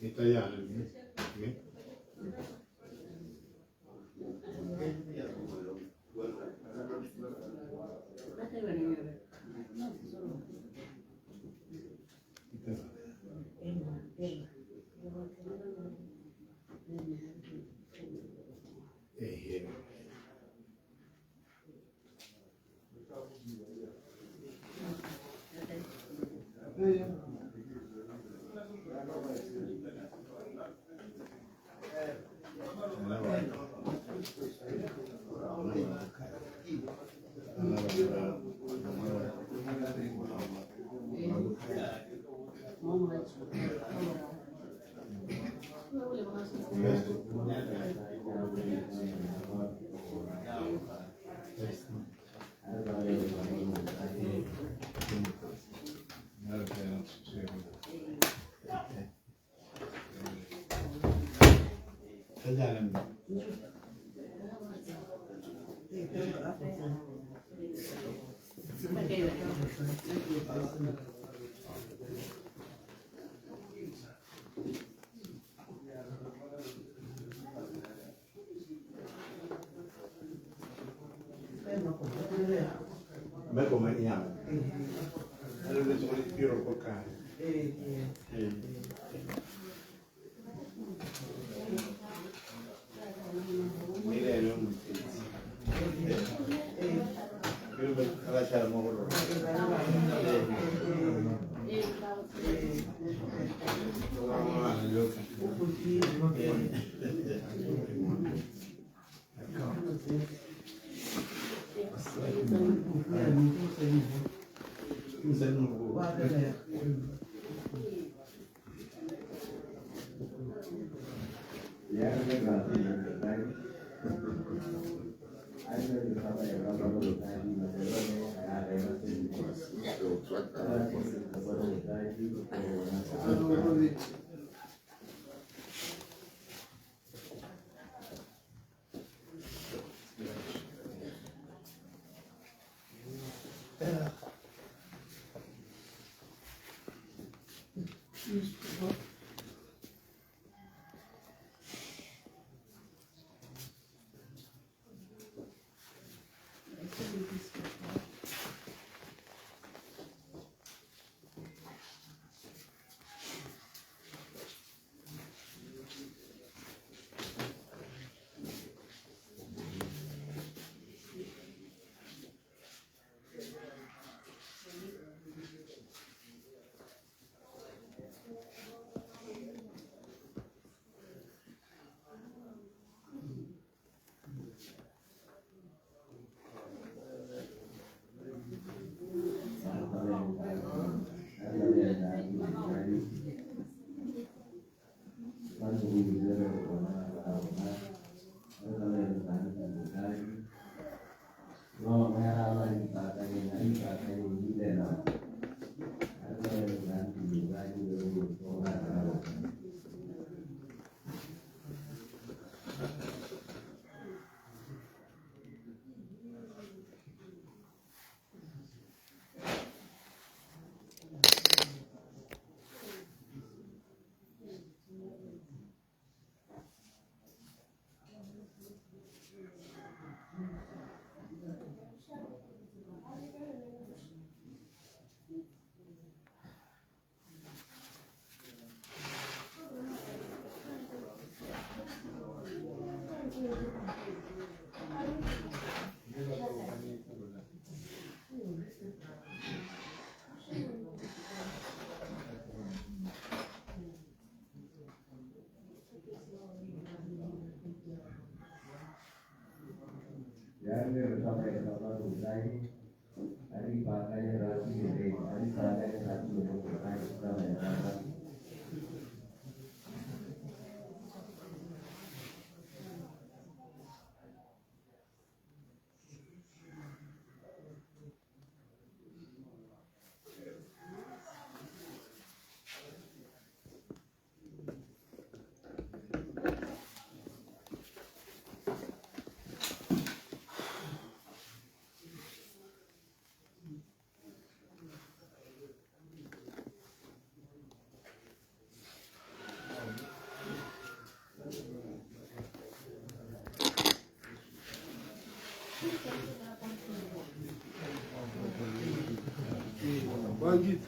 Italiano, sì. Ma come chiama? Allora sono il tiro col cane. Бандит.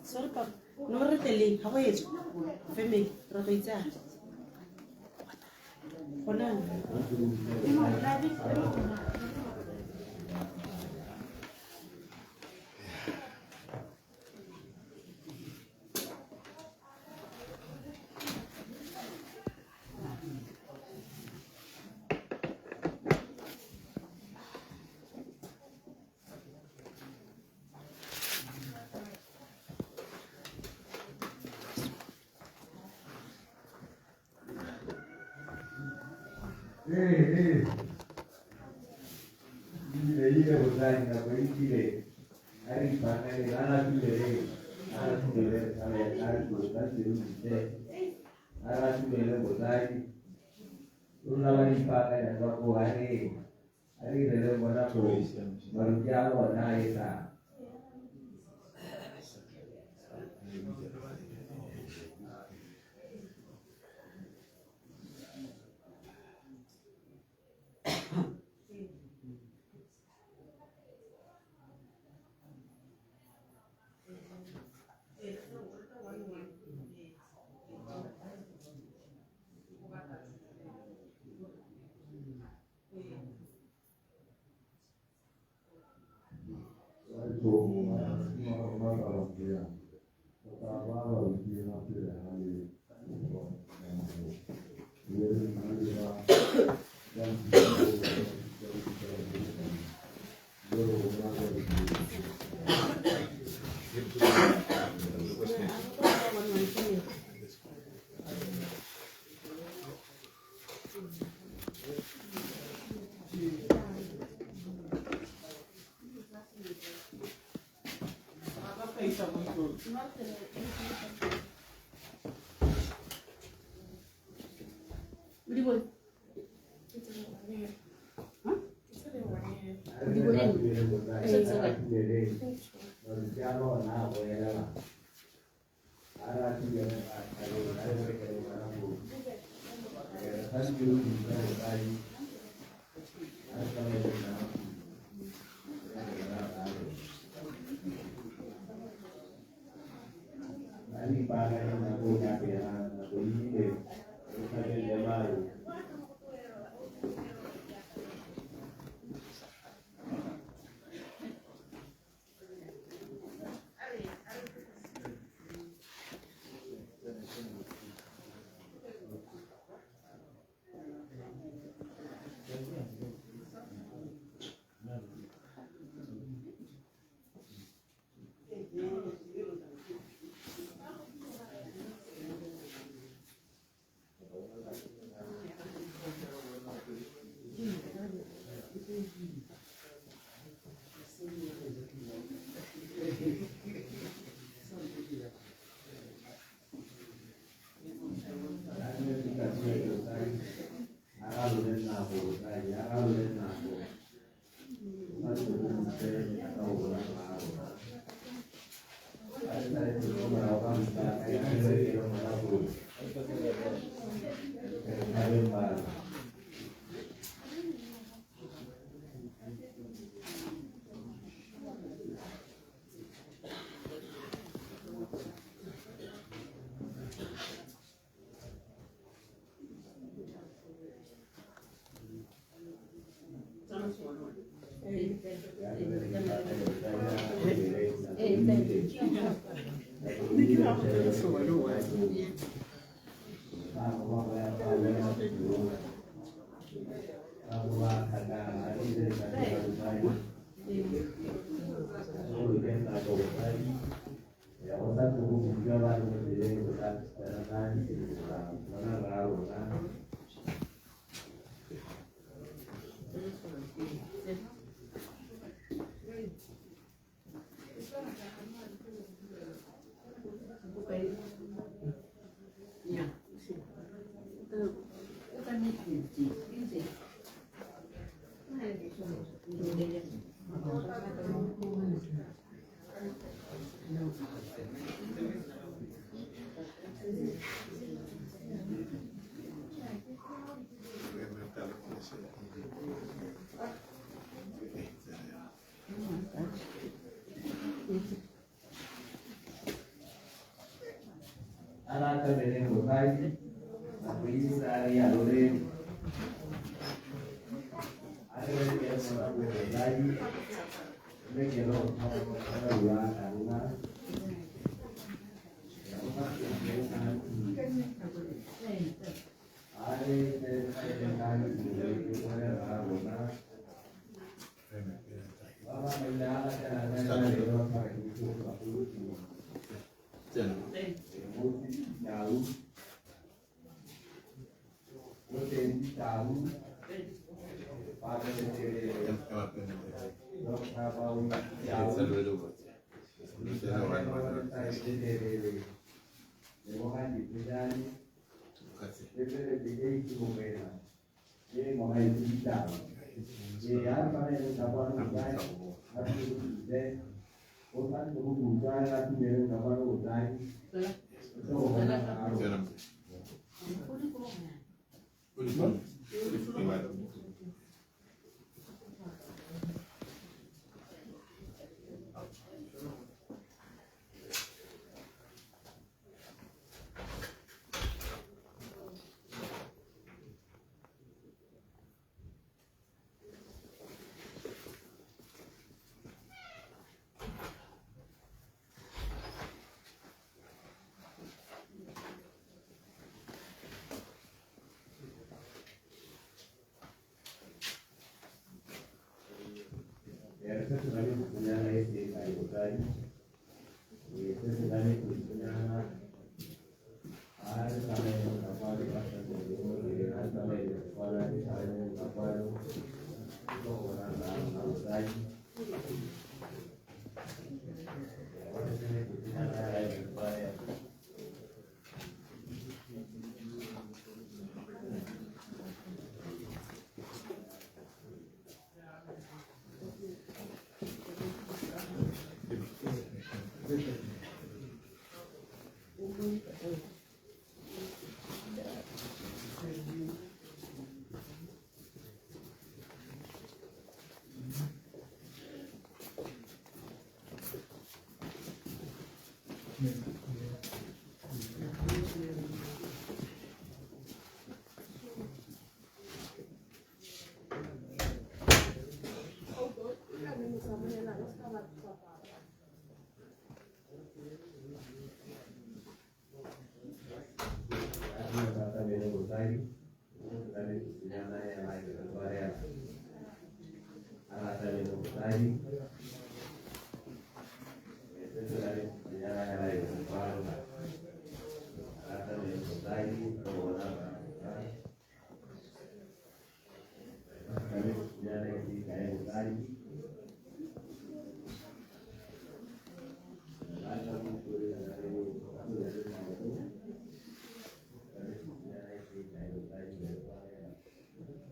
Sorry, Papa. No re teleng ga go etswa family re go itsang gona.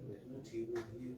There's no table here.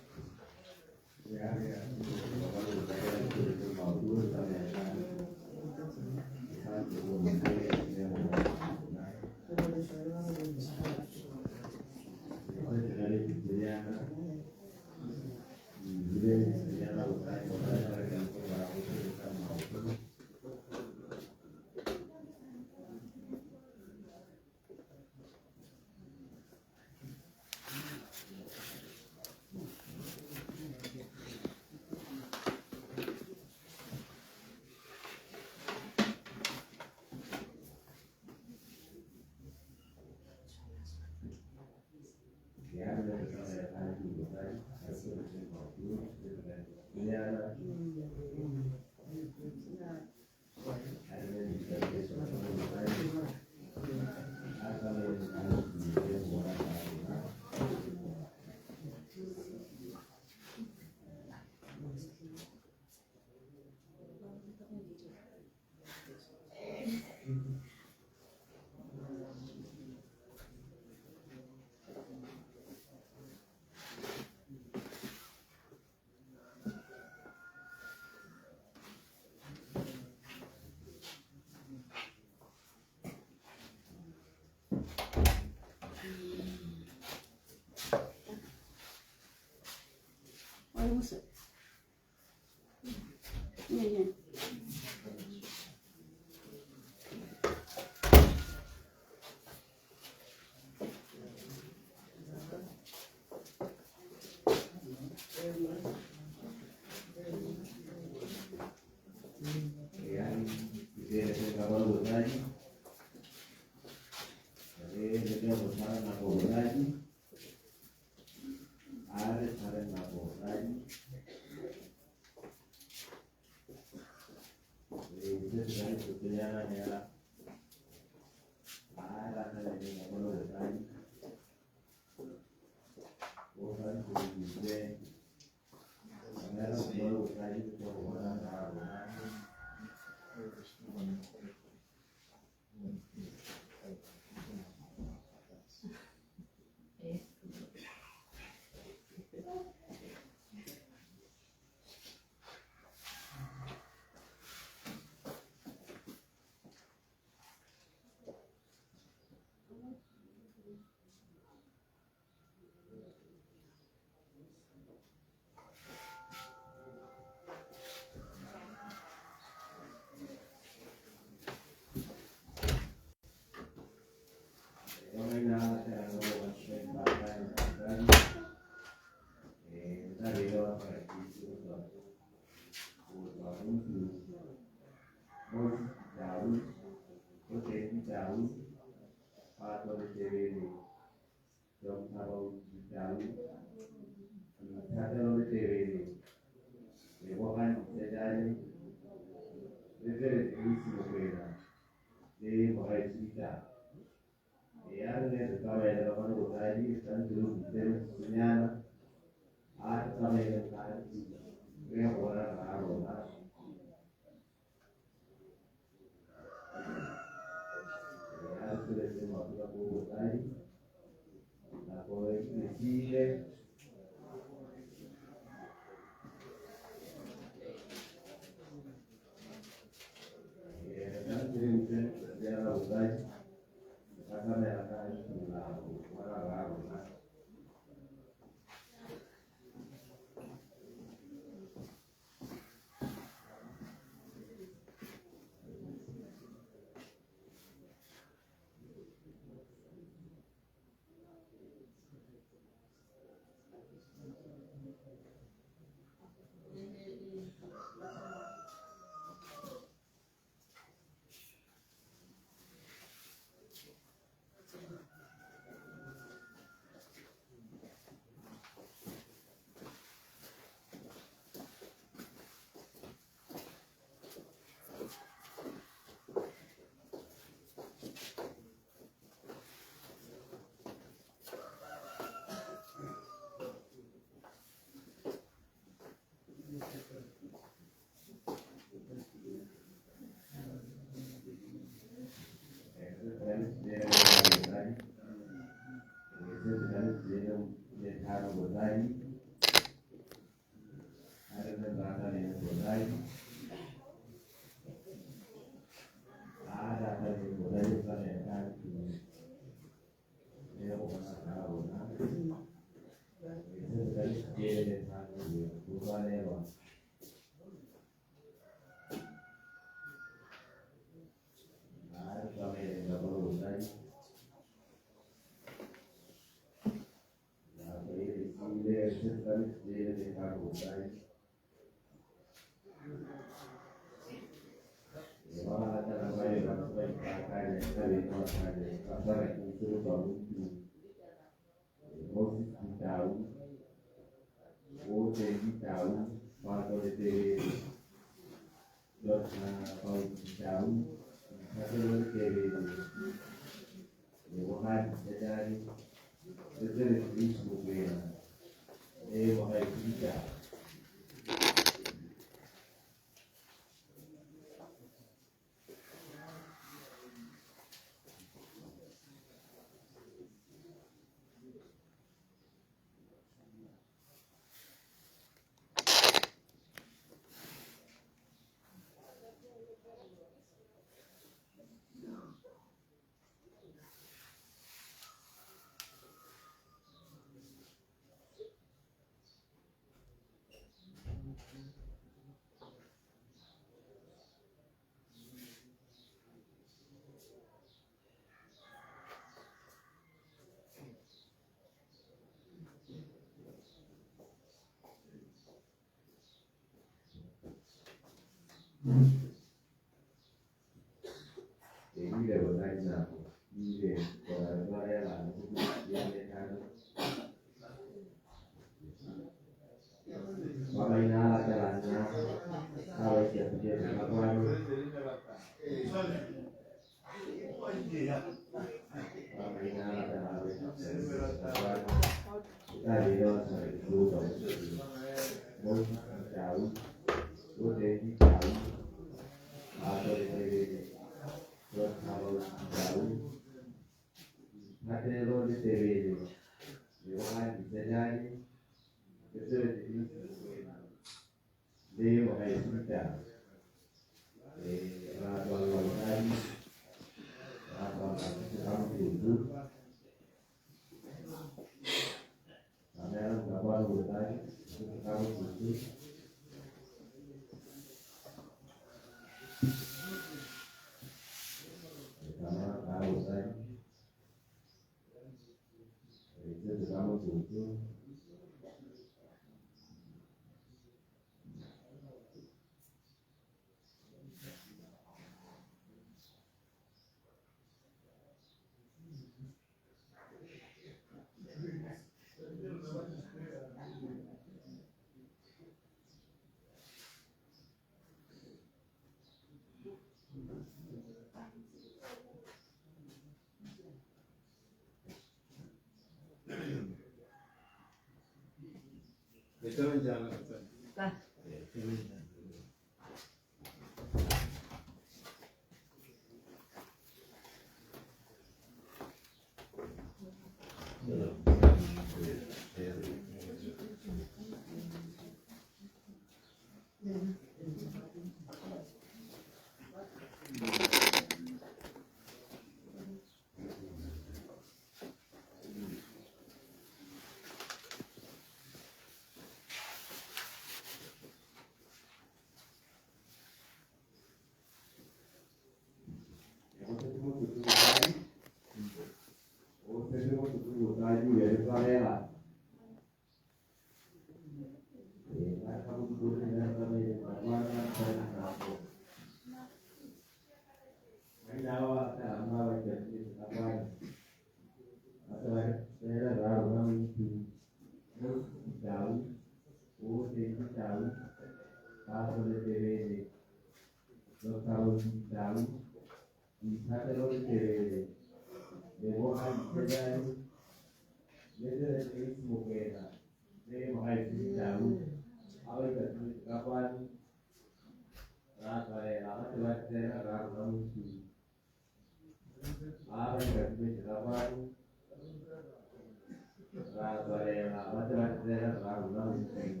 Ra tswalela ba tle ba tsena ra rona mo ntleng.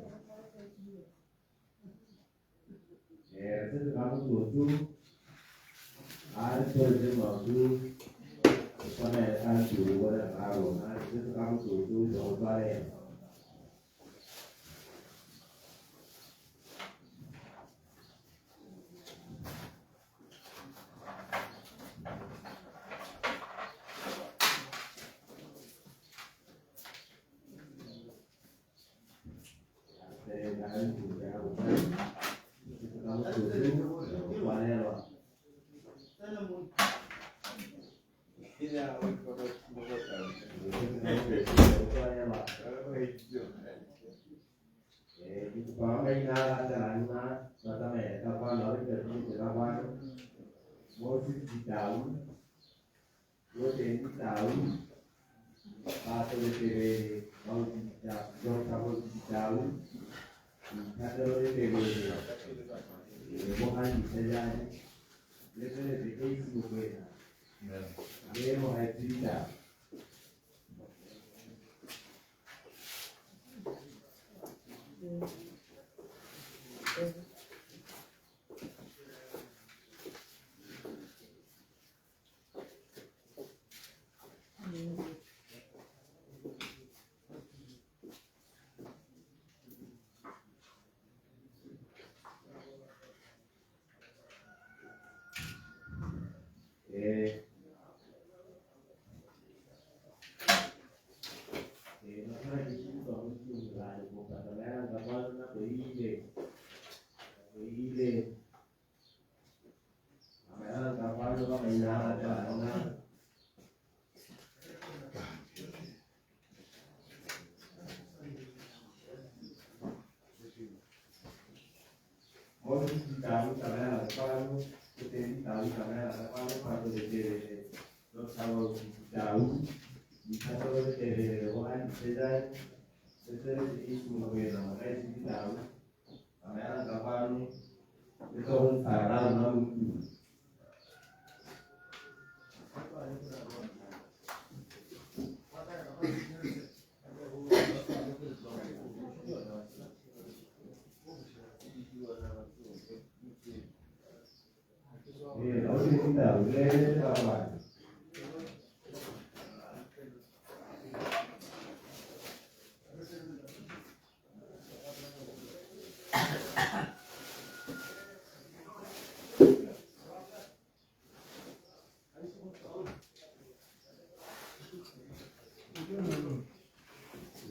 Re setse ka motsotso a re tsholetse maoto go tshwana le ka ntlo bone ra rona re setse ka motsotso jwa go tswalela.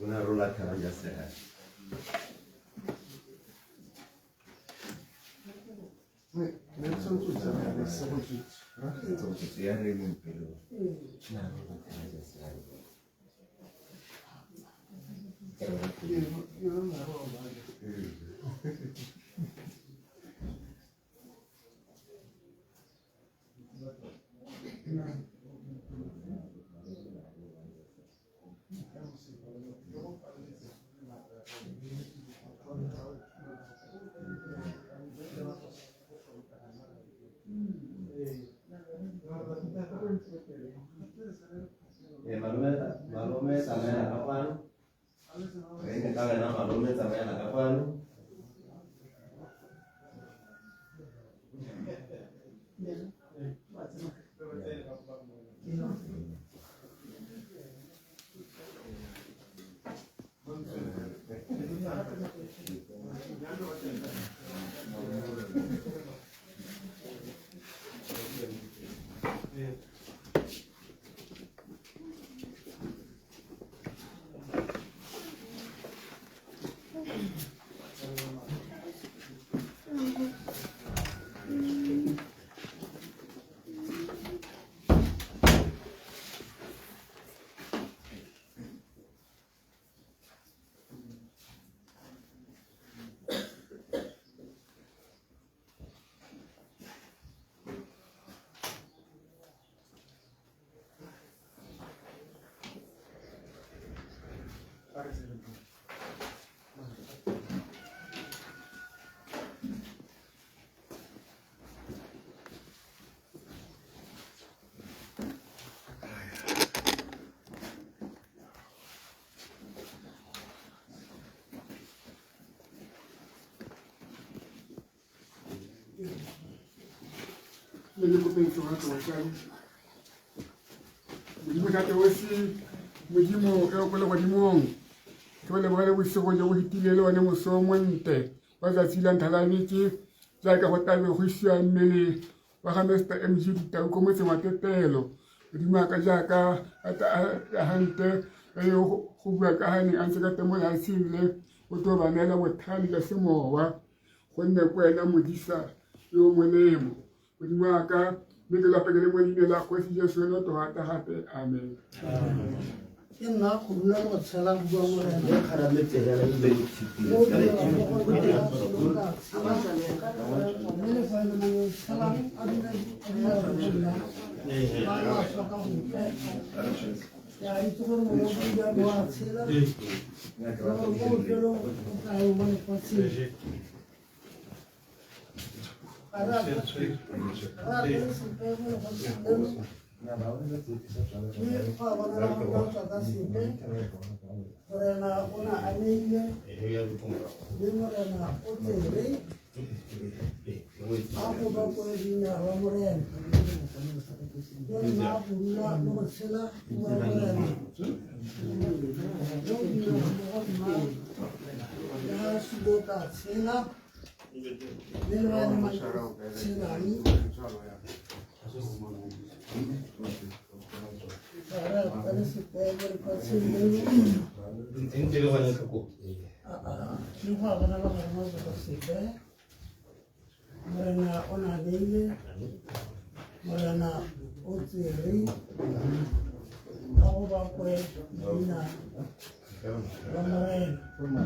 Una rola che voglio essere. Malome tsamaya ka kwano. Re ke ka wena malome tsamaya ka kwano. Le ke kopeng segolotlotsang Modimo tate osi Modimo e o ko legodimong ke ba lebogele bosigo jo bo fetile le one moso o montle wa tsatsi la ntlha la beke jaaka go tlabe go isiwa mmele wa ga Mr MG Ditau ko motseng wa Tetelo. Modimo a ka jaaka a gante e go bua ka ga neng a ntse ka teng mo lefatsheng le o tlo ba neela botlhale jwa semowa gonne ko wena modisa yo o molemo. Modimo wa ka mme ke lapa ke le mo leina la Kgosi Jesu le to rata gape amen. Ke nna go dula le go tshela go bua Morena. Mme le fa e le mang yo o tshelang a dula a dula go nna, ga a swa ka gope. Ke a itse gore Morena o a tshela, gore mo bofelong o tla yo mo lefatsheng. Ga re a re sepe mo lefatsheng leno, mme go a bonala gore ba tswa ka sepe. Morena o ne a neile, mme Morena o tsere. A go bakwe leina la Morena. Ke nna go dula le go tshela go bua Morena. Yo o dumelang mo go nna, le ha a sule o tla tshela. Mme le ba e leng tshelang, ga re apare sepe mo lefatsheng leno. Mme go a bonala gore mo go sepe. Morena o na beile, Morena o tsere, a go bakwe leina la Morena. Ke nna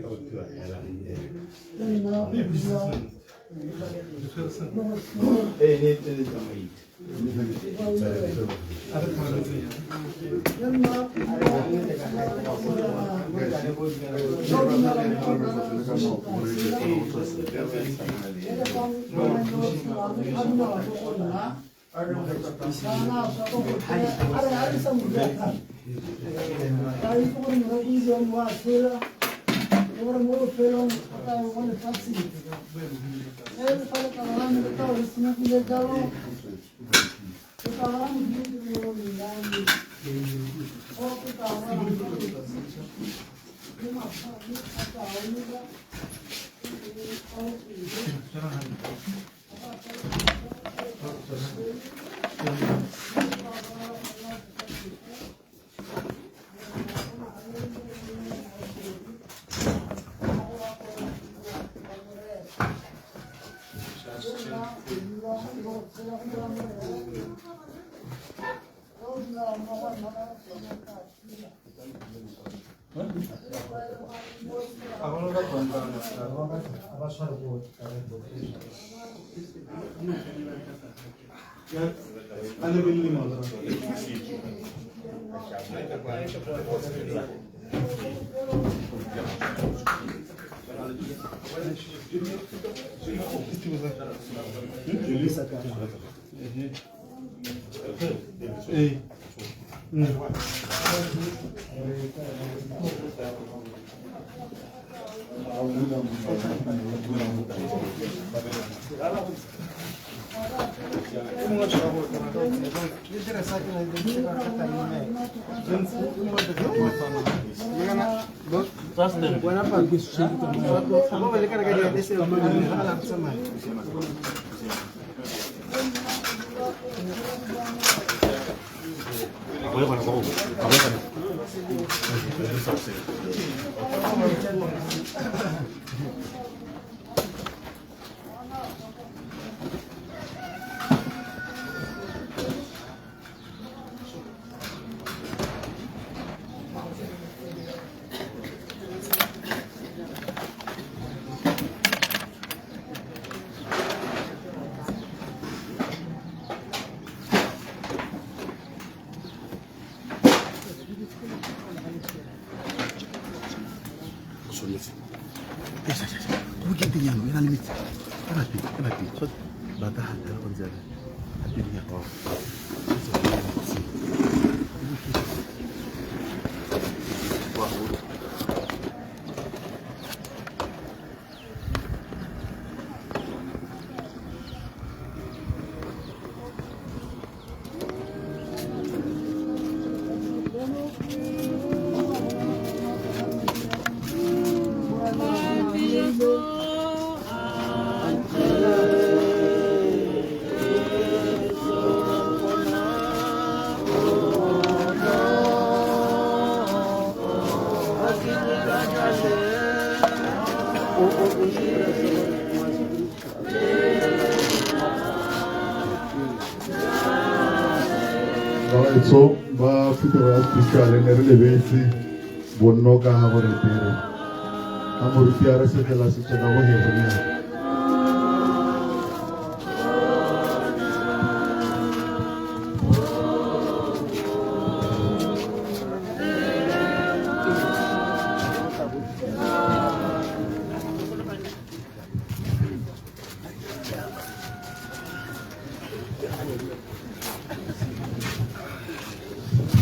go dula le go Bagaetsho ba phuthego ya spiritual ne re lebetse bonno ka ga gore pere a moruti a re sefela setso ka go hebonya.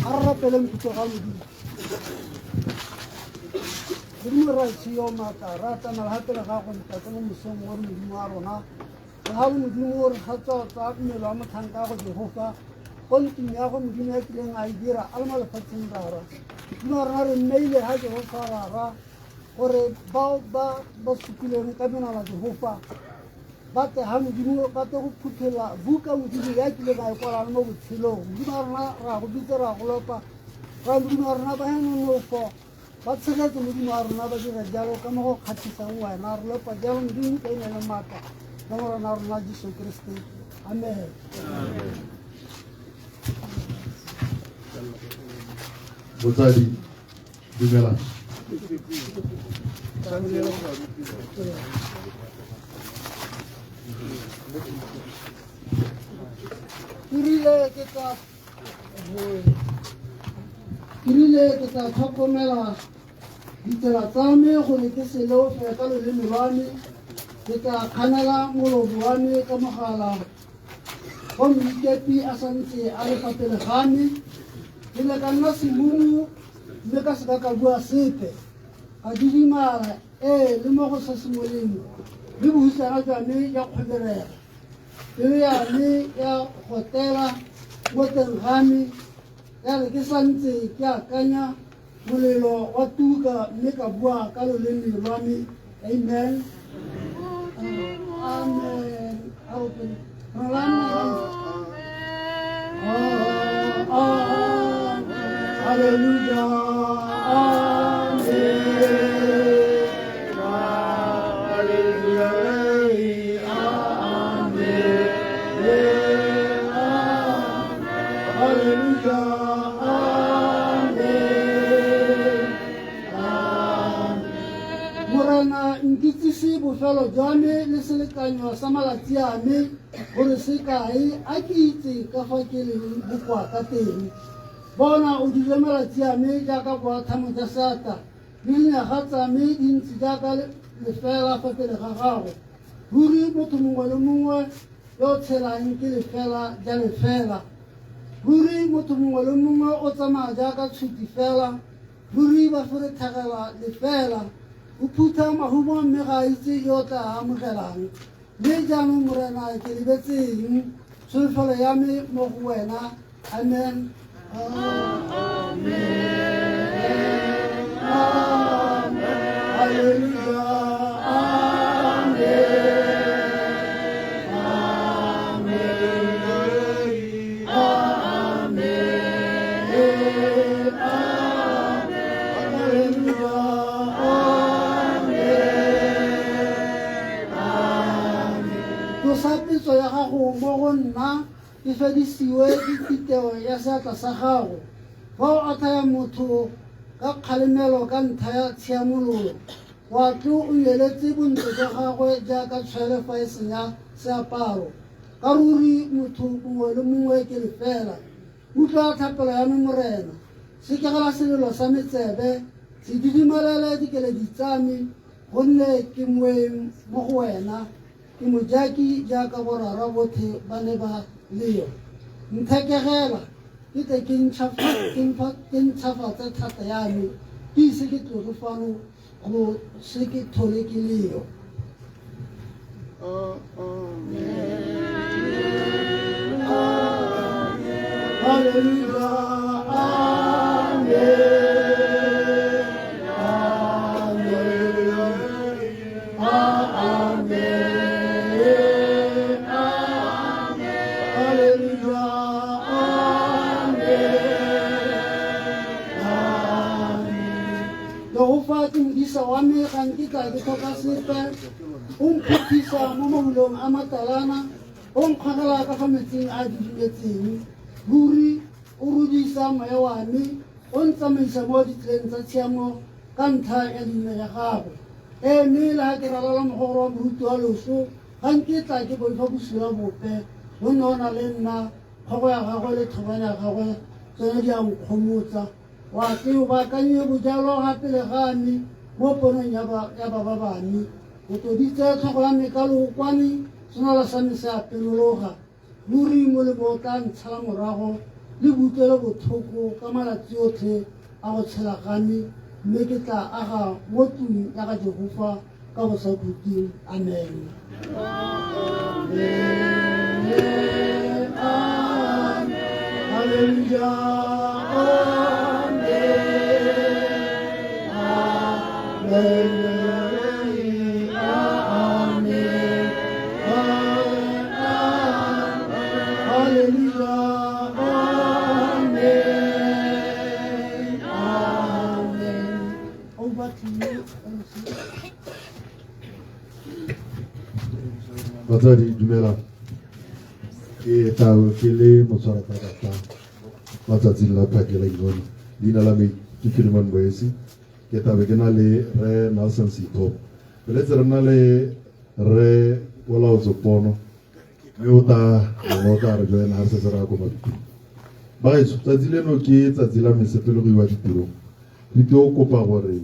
A re rapeleng phutho ga Modimo. Modimo ra yo maatla, ra tsamaya ga pele ga go ntate mo mosong o re Modimo wa rona. Re ga le Modimo o re ga tswa tsa mmele wa motlhanka go Jehofa ko ntlong ya go Modimo ya kileng a e dira a le mo lefatsheng rara. Modimo wa rona re mmeile ga Jehofa rara gore bao ba ba supileng ka menwana Jehofa ba tle ga Modimo ba tle go phuthela buka Modimo ya kileng a e kwalang mo botshelong. Modimo wa rona ra go bitsa ra go lopa ra Modimo wa rona ba he nonofo ba tshegetse Modimo wa rona ba dira jalo ka mo go kgatlhisang wena. Re lopa jalo Modimo ka ina le maatla la Morena wa rona Jesu Kriste. Amen. Botsadi, dumelang. Ke rile ke tla tlhokomela ditsela tsa me gore ke se leofe ka loleme lwa me, ke tla kganela molomo wa me ka mogala wa moikepi a santse a le fa pele ga me. Ke ne ka nna semumu mme ka seka ka bua sepe, ka didimala ee le mo go se se molemo, le bohutsana jwa me ya kgoberega. Pelo ya me ya gotela mo teng ga me, ya re ke santse ke akanya molelo wa tuka mme ka bua ka loleme lwa me. Amen. Amen. Hallelujah. Amen. Hallelujah. Amen. Hallelujah. Amen. Morena nkitsise bofelo jwa me le selekanyo sa malatsi a me gore se kae, a ke itse ka fa ke leng bokoa ka teng. Bona o dirile malatsi a me jaaka boatlhamo jwa seatla, le dinyaga tsa me di ntse jaaka lefela fa pele ga gago. Ruri motho mongwe le mongwe yo o tshelang ke lefela ja lefela. Ruri motho mongwe le mongwe o tsamaya jaaka tshuti fela. Ruri ba feretlhegela lefela. O phutha mahumo mme ga a itse yo o tla amogelang. Mme jaanong Morena ke lebetseng tsholofelo ya me mo go wena. Amen. Amen. Amen. Hallelujah. Amen. Amen. Amen. Hallelujah. Amen. Amen. Tlosa petso ya gago mo go nna e fedisiwe ke titeo ya seatla sa gago. Fa o otlhaya motho ka kgalemelo ka ntlha ya tshiamololo, wa tlo o nyeletse bontle jwa gagwe jaaka tshwele fa e senya seaparo. Ka ruri motho mongwe le mongwe ke lefela. Utlwa thapelo ya me Morena, sekegela selelo sa me tsebe, se didimalele dikeledi tsa me, gonne ke moeng mo go wena, ke mojaki jaaka borara botlhe ba ne ba leo. Nthekegela ke tle ke ntšhafatse thata ya me, ke ise ke tloge fano go se ke tlhole ke leo. Hallelujah. Amen. Amen. Amen. Hallelujah. Amen. Amen. Jehofa ke modisa Modisa wa me, ga nkitla ke tlhoka sepe. O mphuthisa mo maulong a matalana, o nkgogela ka fa metsing a didimetseng. Ruri o rudisa moya wa me, o ntsamaisa mo ditseleng tsa tshiamo ka ntlha ya leina ya gagwe. Ee, mme le ga ke ralala mogogoro wa moruti wa loso, ga nkitla ke boifa bosula bope, gonne o na le nna, kgogo ya gagwe le thobane ya gagwe tsone di a nkgomotsa. Wa tle o baakanye bojalo ga pele ga me mo ponong ya ba ba ba me. O tloditse tlhogo ya me ka lookwane, senwelo sa me se a penologa. Ruri molemo o tla ntshala morago le boutlwelo botlhoko ka malatsi otlhe a go tshela ga me, mme ke tla aga mo tlung ya ga Jehofa ka bosakhutleng. Amen. Hallelujah. Amen. Amen. Amen. Hallelujah. Amen. Amen. Over to you, MC. Batsadi, dumelang. Ke tla ke le motshwarataka matsatsing la phakela Ingone. Leina la me ke Philemon Boesi. Ke tlabe ke na le re Nelson Seithomo. Re letse re na le re Olaotso Pono, mme o tla gongwe o tla re joina ga re setse re ya ko mabitleng. Bagaetsho, tsatsi leno ke tsatsi la mesepele go iwa ditirong. Re tlo kopa gore e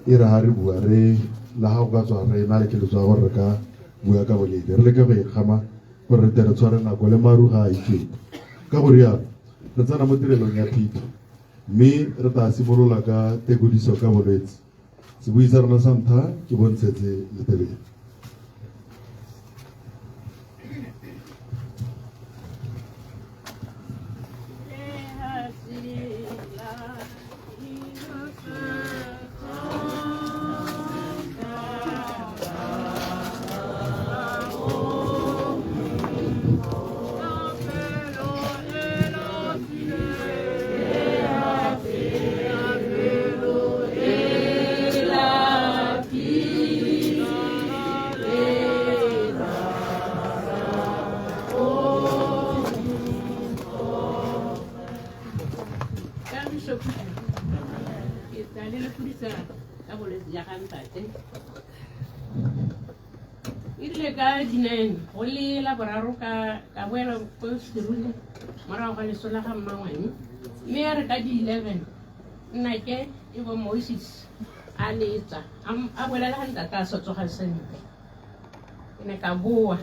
re ga re bua re le ga go ka tswa re na le keletso ya gore re ka bua ka bolele, re leke go ikgama gore re tle re tshware nako le maru ga a ikete. Ka go rialo re tsena mo tirelong ya phitlho, mme re tla simolola ka tekodiso ka bolwetse. Sebui sa rona sa ntlha ke Bontshetse Letebele. Ke tla le lepodisa ka bolwetse ja ga ntate. E rile ka di-9 go le la boraro ka boela ko Serule morago ga leso la ga mmangwane, mme ya re ka di-11 nnake e bo Moses a letsa a bolela ga ntate a sa tsoga sentle. Ke ne ka boa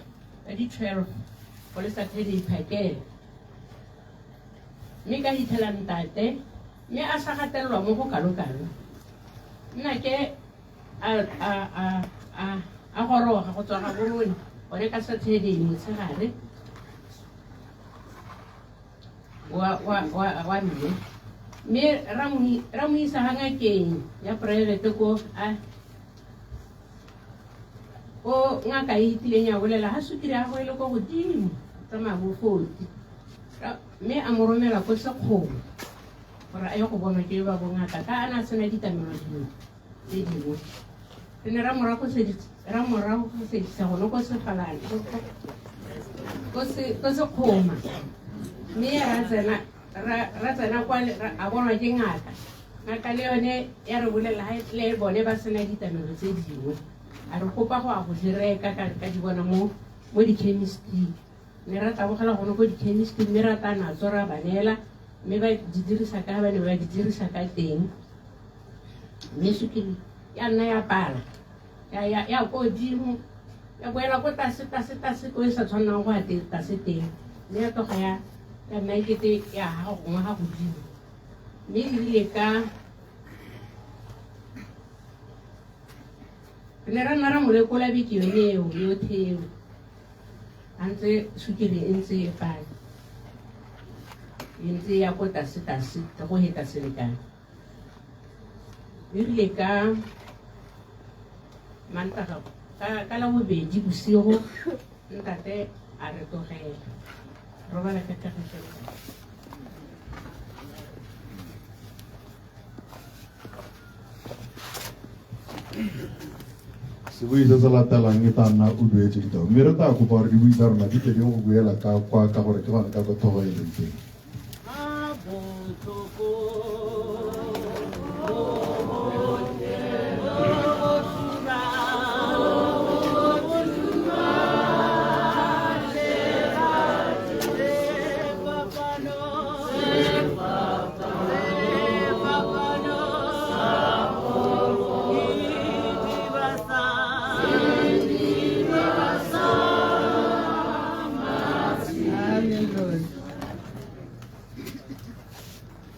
ka di-12 go le Saturday phakela, mme ka fitlhela ntate mme a sa gatelelwa mo go kalo-kalo. Nnake a goroga go tswa ga borone gone ka Saturday motshegare wa mme, mme ra mo isa ga ngakeng ya private ko a ko ngaka e itileng ya bolela ga sukiri ya gagwe e le ko godimo tsamaya bo 40, mme a mo romela ko Sekgoma gore a ye go bonwa ke ba bongaka ka a ne a sena ditlamelo dingwe tse dingwe. Re ne ra morago sedisa gone ko Sefalane ko Sekgoma, mme ra tsena kwa a bonwa ke ngaka. Ngaka le yone ya re bolela ga le bone ba sena ditlamelo tse dingwe, a re kopa go ya go di reka ka di bona mo di-chemist-ing. Mme ra tabogela gone ko di-chemist-ing, mme ra tla natso ra ba neela, mme ba di dirisa ka ba ne ba di dirisa ka teng. Mme sukiri ya nna ya pala ya ko godimo, ya boela ko tlase tlase tlase ko e sa tshwanelang go ya tlase teng, mme ya tloga ya nna ekete ya ga gongwe ga godimo. Mme erile ka re ne ra nna ra mo lekola beke yone eo yotlhe eo, a ntse sukiri e ntse e pala, e ntse ya ko tlase tlase go heta selekane. Erile ka Mantaga ka la bobedi bosigo ntate a re tlogela, robala ka kagiso. Sebui se se latelang e tla nna o duetse ditao mme re tla kopa gore dibui tsa rona di tle di go buela ka kwa ka gore ke gone ka kwa tlhogo e leng teng.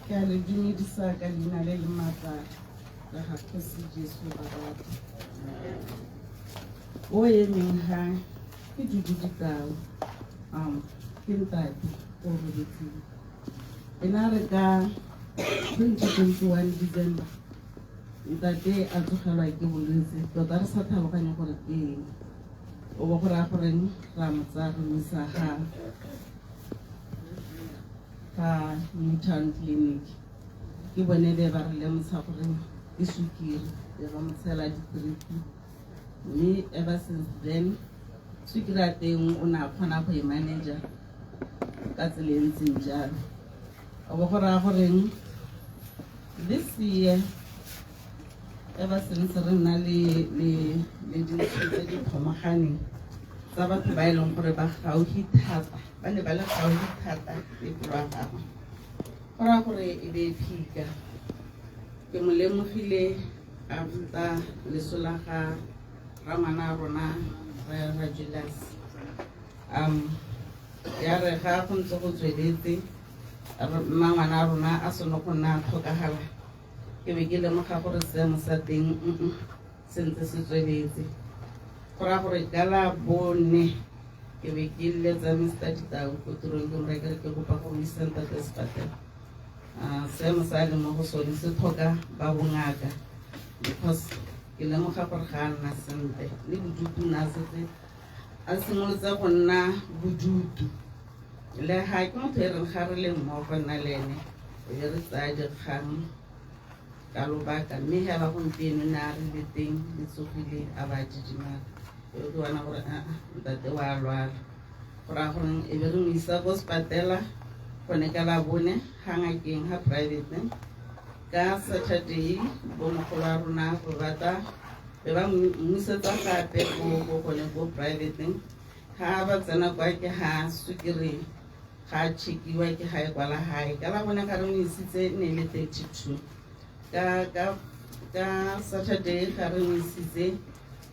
Ke a le dumedisa ka leina le le maatla la ga Kgosi Jesu barata. O emeng ga ke Dudu Ditau, ke ntate o robetseng. Ena re ka 2021 December ntate a tsogelwa ke bolwetse tota re sa tlhaloganye gore ke eng. O bo go raya goreng ra mo tsaya re mo isa ga Newtown Clinic. Ke bone be ba re lemotsha gore ke sukiri, be ba mo tshela di-drip. Mme ever since then sukiri ya teng o ne a kgona go e manager ka tsela e ntseng jalo. O bo go raya goreng this year ever since re nna le dintsho tse di kgomaganeng tsa batho ba e leng gore ba gaufi thata, ba ne ba le gaufi thata le pelo ya gagwe, go raya gore e be e phika. Ke mo lemogile after leso la ga rangwana a rona re ra Julius. Ya re ga go ntse go tsweletse mmangwana a rona a sone go nna a tlhokagala, ke be ke lemoga gore seemo sa teng se ntse se tsweletse. Go raya gore ka la bone ke be ke letsa Mr Ditau ko tirong, ke mo raya ke re ke kopa gore o ise ntate sepatela. Seemo sa a leng mo go sone se tlhoka ba bongaka because ke lemoga gore ga a nna sentle le bodutu ne a setse a simolotse go nna bodutu. Le ga ke motho e reng ga re le mmogo nna le ene e be re tsaya dikgang ka lobaka, mme hela gompieno ne a re le teng le tsogile a ba didimala, e be ke bona gore aa ntate wa lwala. Go raya gore e be re mo isa ko sepatela gone ka la bone ga ngakeng ga private. Ka Saturday bo mogolo wa rona go batla be ba mmusetsa gape ko gone ko private. Ga ba tsena kwa ke ga sukiri ga chekiwa ke ga e kwala gae. Ka la bone ga re mo isitse ne le 32, ka Saturday ga re mo isitse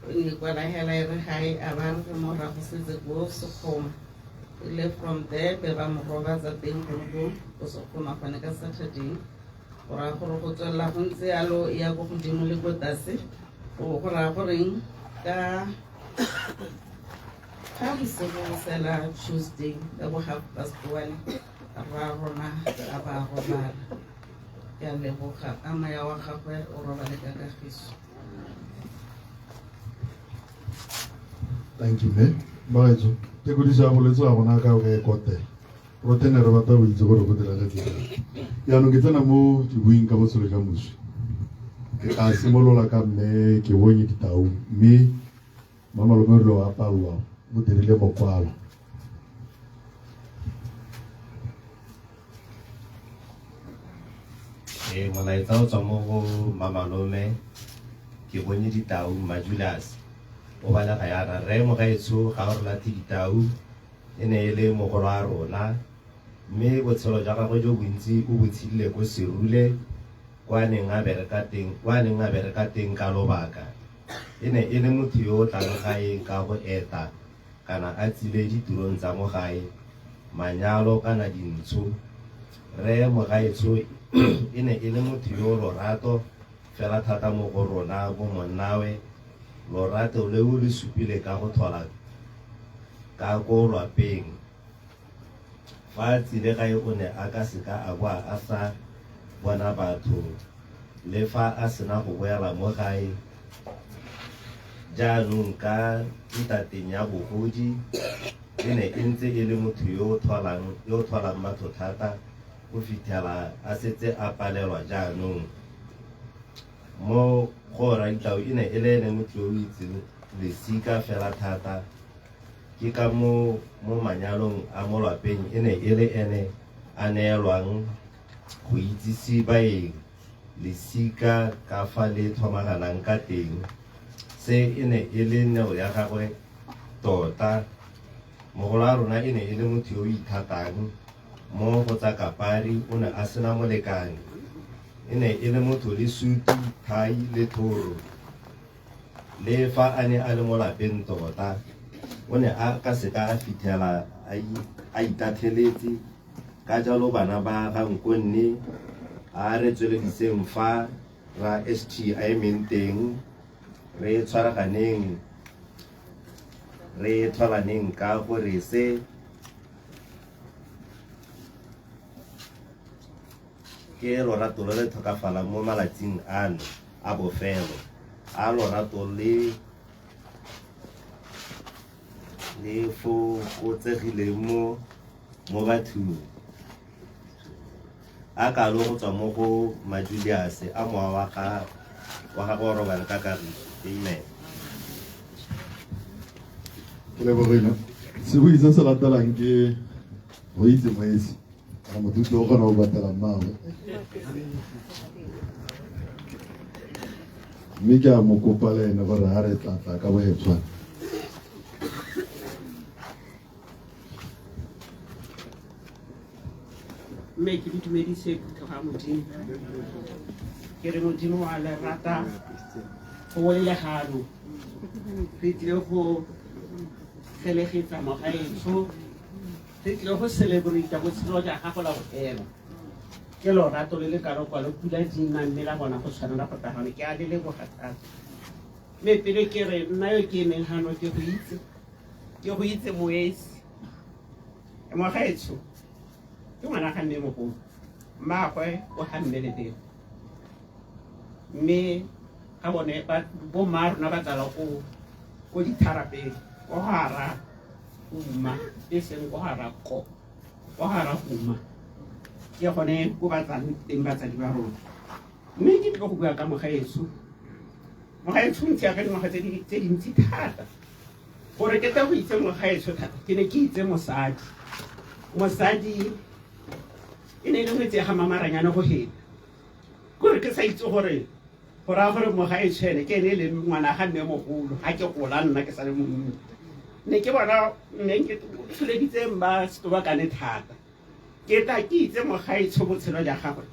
o ne kwala hela e re gae, a ba re mo ragosetse ko Sekgoma. Le from there be ba mo robatsa teng gone ko Sekgoma gone ka Saturday. Go raya gore go tswelela go ntse yalo e ya ko godimo le ko tlase. Go raya goreng ka ga bosigo bo sela Tuesday ka bo 1:30 ra rona a ba robala. Ke a leboga, a moya wa gagwe o robale ka kagiso. Thank you, mme. Bagaetsho, tekodiso ya bolwetse ga gona ka o ka e kotela. Rotlhe ne re batla go itse gore go diragetse jang. Jaanong ke tsena mo dibuing ka botshelo jwa moswi. Ke tla simolola ka mme ke bonye ditau mme mmamalome o rile o apallwa o dirile mokwalo. Molaetsa o tswa mo go mmamalome ke bonye ditau mma Julius. O balega yana rre mogaetsho ga o re late ditau e ne e le mogolo a rona mme botshelo jwa gagwe jo bontsi o bo tshedile ko Serule kwa neng a bereka teng, kwa neng a bereka teng ka lobaka. E ne e le motho yo o tlang gae ka go eta kana a tsile ditirong tsa mo gae, manyalo kana dintsho. Rre mogaetsho e ne e le motho yo lorato fela thata mo go rona bo monnawe. Lorato leo le supile ka go tlhola ka ko lwapeng. Fa a tsile gae o ne a ka seka a boa a sa bona batho le fa a sena go boela mo gae. Jaanong ka ntateng ya bogodi e ne e ntse e le motho yo o tlholang batho thata go fitlhela a setse a palelwa jaanong. Mo go Raditlou e ne e le ene motho yo o itseng lesika fela thata. Ke ka mo mo manyalong a mo lwapeng e ne e le ene a neelwang go itsise baeng lesika ka fa le tlhomaganang ka teng. Se e ne e le neo ya gagwe tota. Mogolo wa rona e ne e le motho yo o ithatang mo go tsa kapari, o ne a sena molekane. E ne e le motho le sutu, thai le thoro. Le fa a ne a le mo lapeng tota, o ne a ka seka a fitlhela a itatlheletse. Ka jalo bana ba ga Nkonne, a re tswelediseng fa ra ST a emeng teng, re tshwaraganeng, re tlholaneng ka gore se ke lorato lo le tlhokafalang mo malatsing ano a bofelo, a lorato le le fokotsegileng mo mo bathong. A kalo go tswa mo go Majuliase a mowa wa ga wa gagwe o robale ka kagiso. Amen. Ke lebogile. Sebui se se latelang ke go itse moesi. A mothuto o kgona go batela mmagwe. Mme ke a mo kopa le ene gore a re tlatla ka bohetshwane. Mme ke dumedise phuthego ya Modimo. Ke re Modimo wa le rata go le legano. Re tlile go felegetsa mogaetsho, re tlile go celebrate botshelo ja gago la bofelo. Ke lorato le le kalo-kalo, pula di nna mme la bona go tshwanela go tagane. Ke a le leboga thata. Mme pele ke re nna yo ke emeng gano ke go itse, ke go itse moesi. Mogaetsho ke ngwana ga mme mogolo, mmaagwe o ga mme Lebego. Mme ga bone bo mma rona ba tsala ko ko ditharapeng, ko gara uma, e seng ko gara ko, ko gara uma. Ke gone ko ba tsang teng batsadi ba rona. Mme ke tlile go bua ka mogaetsho. Mogaetsho ntse ya ka dingwaga tse dintsi thata. Gore ke tle go itse mogaetsho thata, ke ne ke itse mosadi. Mosadi e ne e le ngwetsi ya ga Mamaranyane go heta. Kore ke sa itse gore go raya gore mogaetsho ene ke ene e leng ngwana ga mme mogolo, ga ke gola nna ke sa le monnye. Ne ke bona ne ke tsholeditse mma setobakane thata. Ke tla ke itse mogaetsho botshelo ja gagwe.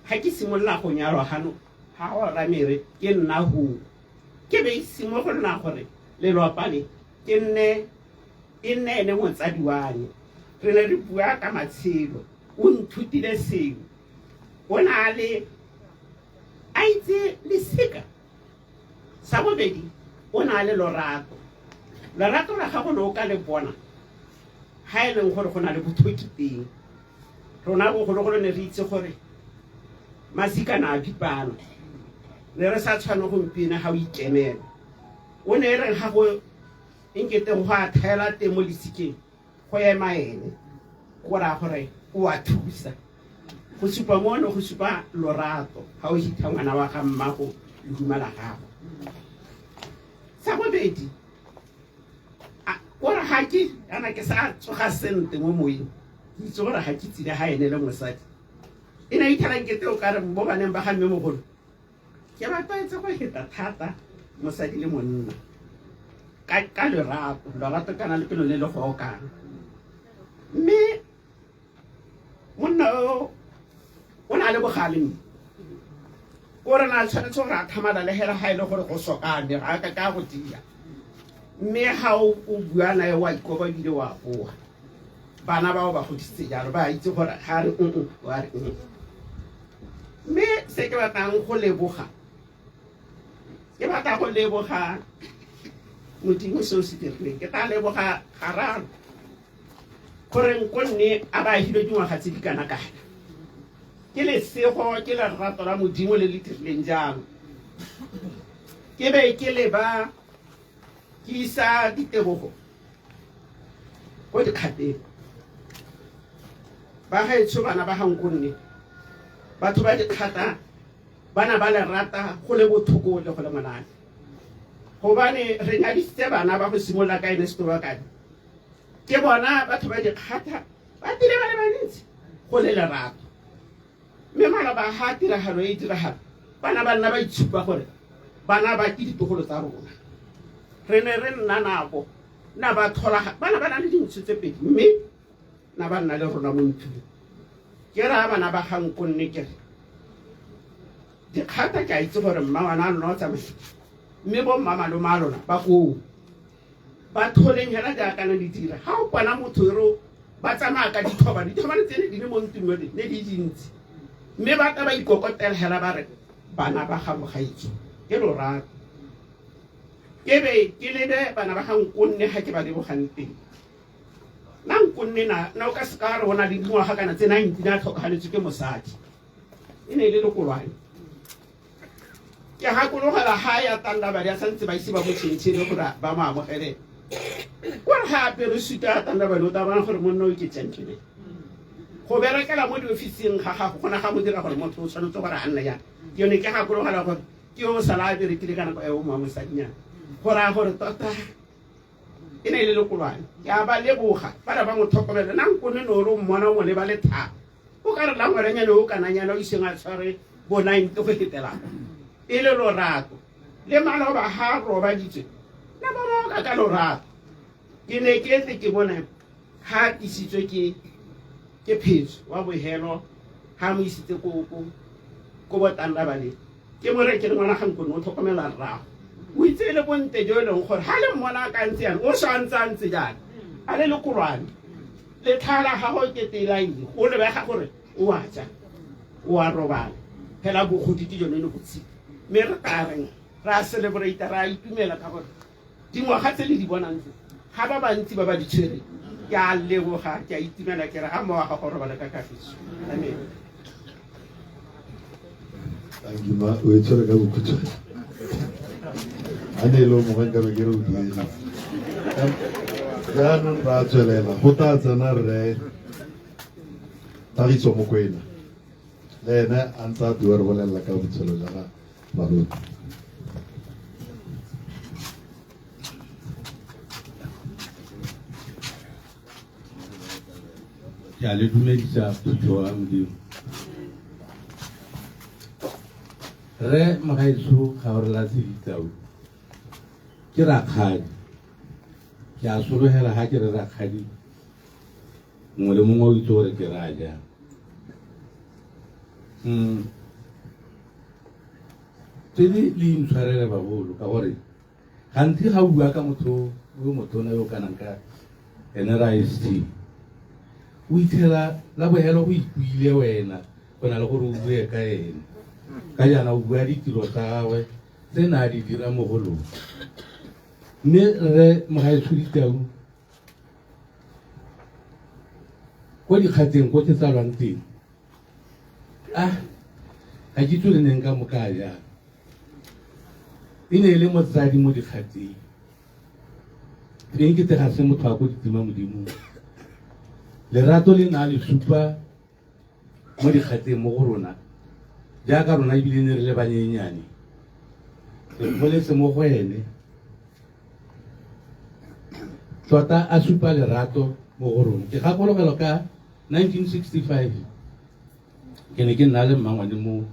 Ga ke simolola go nyalwa gano, ga go ramere ke nna ho. Ke be simolola gore lelwapa le ke nne e nne ene motsadi wa me. Re ne re bua ka matshelo, o nthutile sengwe. O ne a le a itse lesika. Sa bobedi, o ne a le lorato. Lorato la gago ne o ka le bona ga e leng gore go na le bothoki teng. Rona bogologolo ne re itse gore masika na a bipana. Ne re sa tshwane gompieno ga o ikemela. O ne e reng ga go enkete go a thaela teng mo lesikeng, go ema ene, go raya gore o a thusa. Go supa mono, go supa lorato ga o hitha ngwana wa ga mmago lehuma la gago. Sa bobedi, kore ga ke ana ke sa tsoga sente mo moyeng, ke itse gore ga ke tsile ga ene le mosadi. E ne itlhela nkete o ka re mo baneng ba ga mme mogolo, ke ba tlwaetse go heta thata mosadi le monna ka lerato, lorato kana le pelo le le go okang. Mme monna o o na le bogale, mme o re na tshwanetse gore a thamalale hela ga e le gore go sokane, ga a ka ka go tia. Mme ga o bua nae wa ikoba ebile wa goa. Bana bao ba godisitse jalo, ba itse gore ga re wa re. Mme se ke batlang go leboga, ke batla go leboga Modimo seo se dirileng. Ke tla leboga gararo gore nkonne a ba ahile dingwaga tse di kana kana. Ke lesego, ke lerato la Modimo le le dirileng jalo. Ke be ke leba ke isa ditebogo ko dikgateng. Ba gaetsho bana ba ga nkonne, batho ba dikgata bana ba le rata go le bothoko le go le monate. Gobane re nyadisitse bana ba go simolola ka ene Setobakane. Ke bona batho ba dikgatha ba tile ba le bantsi go le lerato. Mme maloba ha tiragalo e diragala, bana ba nna ba itshupa gore bana ba ke ditogolo tsa rona. Re ne re nna nabo, na ba thola bana ba na le dintsho tse pedi, mme na ba nna le rona mo ntlong. Ke raya bana ba ga nkonne ke re dikgata ke a itse gore mma ngwana a lona o tsamaile, mme bo mma malome a lona ba koo. Ba tholeng hela jaaka ne le dira. Ha o kwana motho e re ba tsamaya ka dithobane, dithobane tse ne di le mo ntlong yone ne di dintsi, mme ba ka ba ikokotela hela ba re bana ba ga mogaitso ke lorato. Ke be ke lebe bana ba ga nkonne ga ke ba lebogang teng. Na nkonne na o ka se ka re o na le dingwaga kana tse 19 a tlhokagaletswe ke mosadi, e ne e le lekolwane. Ke gakologela ga ya Tandabadi a santse ba ise ba mo tšhentšhe le gore ba mo amogele. Kore ga apere suta ya Tandabadi o tla bona gore monna o ke gentleman. Go berekela mo diofising ga gago go na ga mo dira gore motho o tshwanetse gore a nne jang. Ke yone ke gakologela gore ke yo o sala a berekile ka nako eo mo mosadinyana. Go raya gore tota e ne e le lekolwane. Ke a ba leboga ba re ba mo tlhokomela. Nna nkone no re o mmona o mo leba lethabo. O ka re la ngwananyana o kananyana o iseng a tshware bo 90 go fetela e le lorato. Le maloba ha robaditswe na ba roka ka lorato. Ke ne ke tle ke bone ha isitswe ke phetso wa bohelo ha mo isitse ko ko ko botanda bale. Ke mo re ke re ngwana ga nkone o tlhokomela rrago. O itse le bonte jo e leng gore ha le mmona ka ntse yana o swa ntse a ntse jaana a le lekolwane. Letlhala ga go ke telaile o lebega gore o a ja o a robala fela bogodi ke jone le botshipi. Mme re tla reng ra celebrate ra itumela ka gore dingwaga tse le di bonang tse ga ba bantsi ba ba di tshwereng. Ke a leboga, ke a itumela, ke re a mowa ga go robala ka kagiso. Amen. Thank you, ma. O e tshwere ka bokhutshwane. A ne e le o mongwe nkabe ke re o duele. Jaanong ra tswelela go tla tsena rre Thagiso Mokwena, le ene a ntse a bua re bolelela ka botshelo jwa ga malome. Ke a le dumedisa phuthego ya Modimo. Rre Mogaetsho ga o re latlhe ditau. Ke rakgadi. Ke a sologela ga ke re rakgadi mongwe le mongwe o itse gore ke raya jang. Tse di le intshwarele bagolo ka gore gantsi ga o bua ka motho yo motona yo o kanang ka ene ra ST, o itlhela la bohelo o ikuile wena go na le gore o bue ka ene. Ka jaana o bua ditiro tsa gagwe tse ne a di dira mo go lona. Mme rre Mogaetsho Ditau ko dikgatseng ko ke tsalwang teng, a ga ke itse re neng ka moka jang. E ne e le motsadi mo dikgatseng. Teng ke tega se motho a ko ditima Modimong. Lerato le na le supa mo dikgatseng mo go rona, jaaka rona ebile ne re le banyenyane. Re goletse mo go ene. Tota a supa lerato mo go rona. Ke gakologelwa ka 1965 ke ne ke nna le mmangwane mo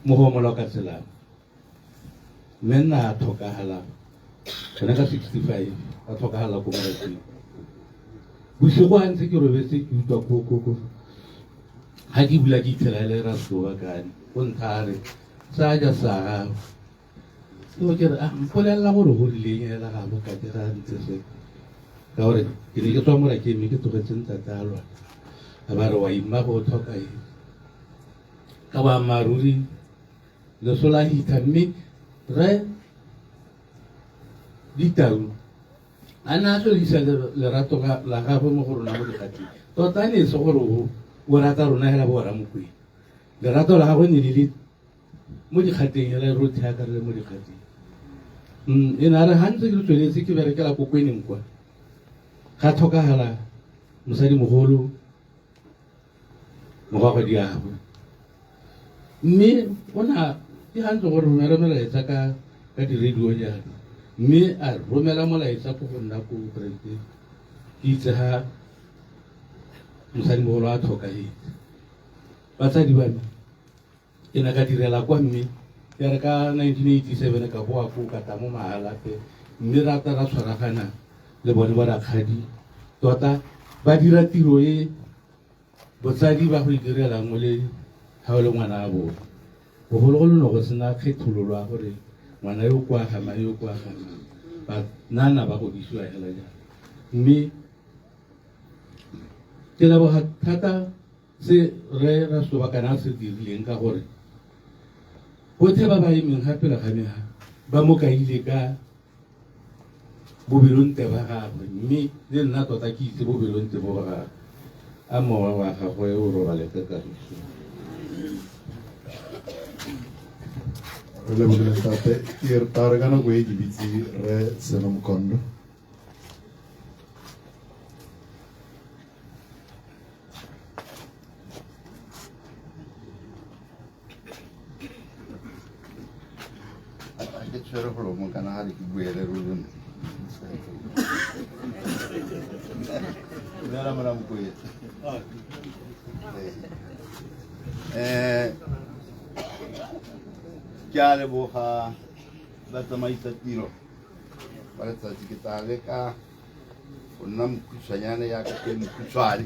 go Moloka Tselane. Mme nna a tlhokagala gone ka 65, a tlhokagala ko morating. Bosigo a ntse ke robetse ke utlwa ko ko ko. Ga ke bula ke itlhela e le Rasetobakane, o ntha a re sa ja sa gago. Ke ke re a mpolelela gore go rileng hela ga bo ka ke ga ntse se. Ka gore ke ne ke tswa morakeng mme ke tlogetse ntate a lwala. A ba re wa ima go tlhoka eng. Ka boammaaruri leso la hitha mme re Ditau a ne a tswedisa lerato la gagwe mo go rona mo dikgating. Tota ne e se gore o rata rona hela bo Ramokwena. Lerato la gagwe ne le le mo dikgateng hela rotlhe ya ka re le mo dikgateng. E ne a re ga ntse ke tsweletse ke berekela ko kweneng kwa, ga tlhokagala mosadimogolo mogwagwedi gagwe. Mme o na ke ga ntse gore romela melaetsa ka ka di-radio jaana mme a romela molaetsa ko go nna ko Brente ke itse ga mosadimogolo a tlhokagetse. Batsadi ba me ke ne ka direla kwa mme ya re ka 1987 ka boa ko ka tla mo Mahalapye mme ra tla ra tshwaragana le bone ba rakgadi tota ba dira tiro e botsadi ba go e direlang o le ga o le ngwana a bone. Bogologolo ne go sena kgethololo ya gore ngwana yo kwa ga mang yo kwa ga mang, banana ba godisiwa hela jalo. Mme ke leboga thata se re Rasobakana a se dirileng ka gore botlhe ba ba emeng ga pele ga me ba mo kaile ka bobelontle ba gagwe, mme le nna tota ke itse bobelontle bo ba gagwe. A mowa wa gagwe o robale ka kagiso. Re lebogile ntate. Ke re tla re ka nako e ke bitse re Seno Mkhondo. Ke tshwere golo mo kana ga re ke buele ruri. Dumela mona Mokoetsi. Ke a leboga batsamaisa tiro ba letsatsi ke tla leka go nna mokhutshwanyane yaka ke mokhutshwane.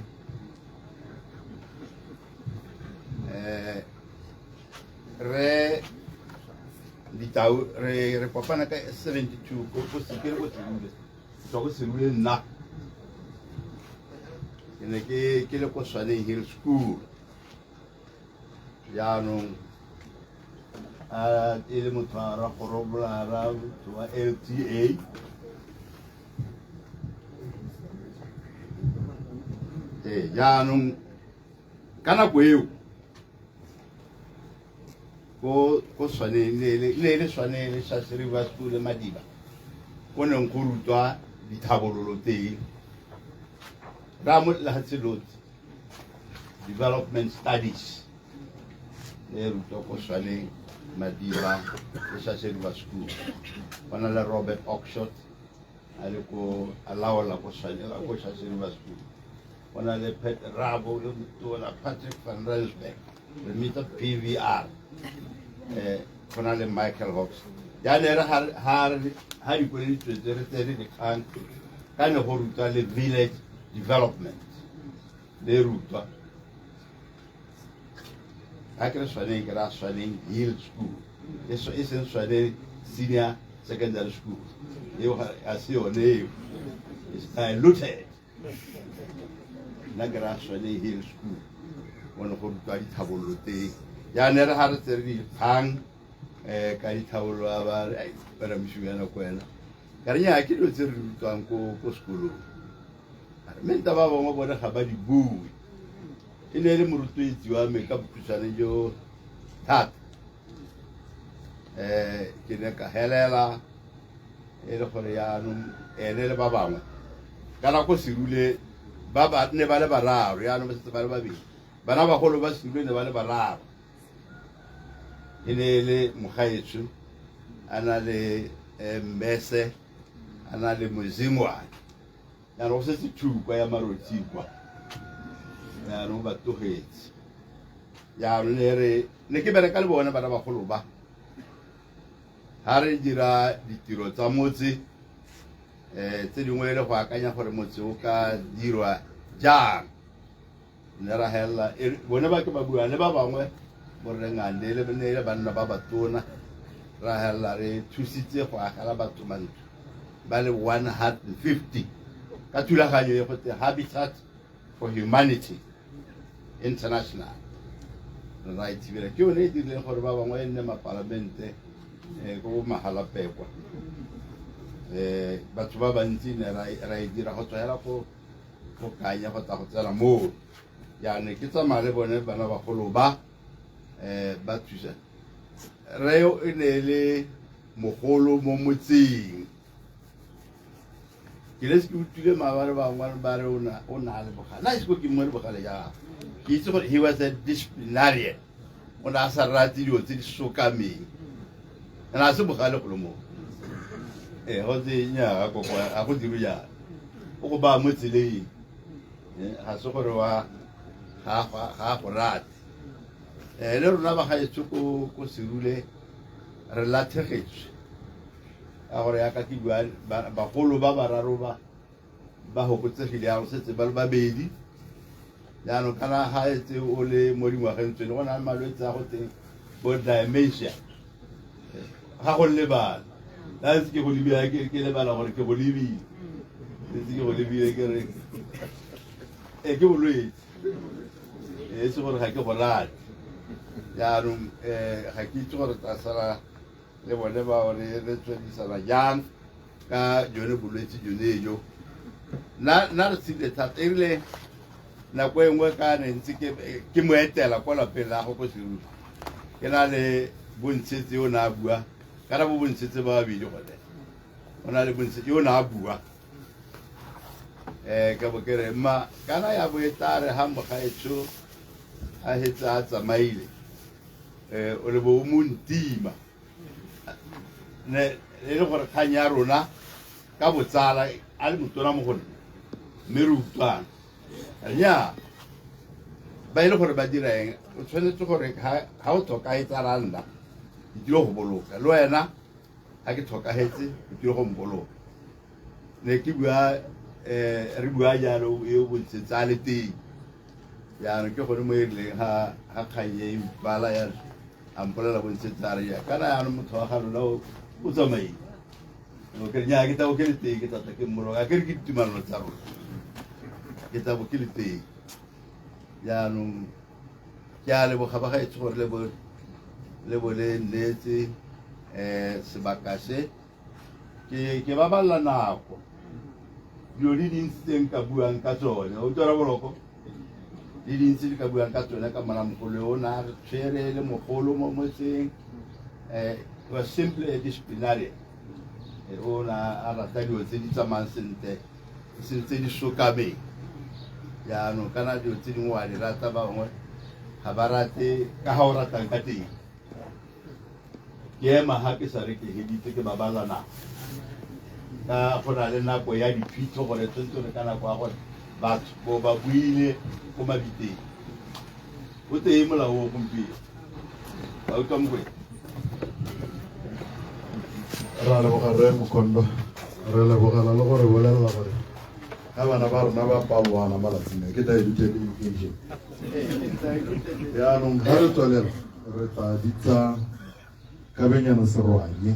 Re Ditau re kopana ka 72 ko ko sekere ko Serule, tswa ko Serule nna ke ne ke le ko Swaneng Hill School. Jaanong a e le motho a ra gorobola ra motho wa LTA ee jaanong ka nako eo ko ko Swaneng ne le le Swaneng le Shashe River School le Madiba ko neng go rutwa dithabololo teng ra mo lehatshe lotlhe development studies ne rutwa ko Swaneng Madiba le Shashe River School. Go na le Robert Oxshott a le ko a laola ko Swaneng ko Shashe River School. Go na le Pat Rabo le motona Patrick van Rensburg re mmitsa PVR. Go na le Michael Hawks. Jaanong re ha dikolo di tswetse re tsere dikgang ka ne go rutwa le village development le rutwa ga ke re Swaneng ke ra Swaneng Hill School e seng Swaneng Senior Secondary School eo ga se yone eo, it's diluted. Nna ke ra Swaneng Hill School mo ne go rutwa dithabololo teng. Jaanong re ga re tsere dikgang ka dithabololo a ba re wena mosimane ko wena ka re nyaa ke dilo tse re rutwang ko sekolong. Mme nta ba bangwe bone ga ba di bue. E ne e le morotloetsi wa me ka bokhutshwane jo thata. Ke ne ka helela e le gore yaanong ene le ba bangwe ka nako Serule ba ba ne ba le bararo, yaanong ba setse ba le babedi. Bana bagolo ba Serule ne ba le bararo, e ne e le mogaetsho a na le Mmese a na le Mozingwane. Jaanong go setse thukwa ya marotsi kwa, jaanong ba tlogetse. Jaanong ne re ne ke bereka le bone bana bagolo ba ha re dira ditiro tsa motse tse dingwe le go akanya gore motse o ka dirwa jang. Ne ra helela bone ba ke ba bua le ba bangwe borrengane le ne le banna ba batona ra helela re thusitse go agela batho mantlo ba le 150 ka thulaganyo e go te Habitat for Humanity International. Re ra e thibela ke yone e dirileng gore ba bangwe e nne mapalamente ko Mahalapekwa. Batho ba bantsi ne ra e dira go tswa hela ko go kanya go tla go tsena moo. Jaanong ke tsamaya le bone bana bagolo ba ba thusa. Rre yo e ne e le mogolo mo motseng. Ke ne se ke utlwile maabane bangwe ba re o na le bogale. Nna ise ko ke mmone bogale jang. Ke itse gore he was a disciplinarian. O ne a sa rate dilo tse di sokameng. Ene a se bogale golo moo. Ee, go tse nnyaa koko ga go dirwe jalo. O go baya mo tseleng. Ga se gore wa ga a go rate. Le rona ba gaetsho ko Serule re latlhegetswe ka gore yaka ke bua bagolo ba bararo ba ba hokotsegile ya go setse ba le babedi. Jaanong kana ga etse o le mo dingwageng tsone go na le malwetse a go teng bo dementia, ga go lebala. La ntse ke go lebile, ke lebala gore ke go lebile, ntse ke go lebile ke re e ke bolwetse, e se gore ga ke go rate. Jaanong ga ke itse gore tla sala le bone bao re tswedisana jang ka jone bolwetse jone jo. Nna re tshedile thata. E rile nako e nngwe ka ne ntse ke mo etela kwa lapeng la go ko Serule, ke na le bontshetse o ne a bua, kana bo bontshetse ba babedi gone, o na le bontshetse o ne a bua. Ka bo ke re mma kana ya bo e tla re ha mogaetsho a hetsa a tsamaile, o le bo o mo ntima. Ne e le gore kgang ya rona ka botsala a le motona mo go nna, mme re utlwana. Nnyaa, ba e le gore ba dira eng, o tshwanetse gore ha o tlhokahetse ra nna, ke tlile go boloka. Le wena ha ke tlhokahetse, o tlile go mboloka. Ne ke bua, re bua jalo e o bontshetse a le teng. Jaanong ke gone mo e rileng ha kgang e utlwala ya a mpolela bontshetse a re ya kana jaanong motho wa ga lona o tsamaile. O ke re nnyaa, ke tla bo ke le teng, ke tla tla ke mmoloka. A ke re ke ditumalano tsa rona, ke tla bo ke le teng. Jaanong ke a leboga ba gaetsho gore le bo le nnetse sebaka se. Ke babalela nako, dilo di dintsi tse nka buang ka tsone. O utlwa boloko di dintsi di ka buang ka tsone ka monamogolo o ne a re tshwere le mogolo mo motseng. Was simply a disciplinarian. O ne a rata dilo tse di tsamayang sentle, e seng tse di sokameng. Jaanong kana dilo tse dingwe wa di rata, bangwe ga ba rate ka ga o ratang ka teng. Ke ema ga ke sa re ke heditse, ke babala nako ka go na le nako ya diphitlho gore tshwanetse re ka nako ya gore batho bo ba buile ko mabiteng. O teng molao o gompieno, ba utlwa mokwena. Ra leboga rre Mokhondo, re lebogela le gore bolelela gore ga bana ba rona ba palwana malatsing a ke diluted inflation. Jaanong ga re tswelela re tla bitsa Kabenyana Serwanye.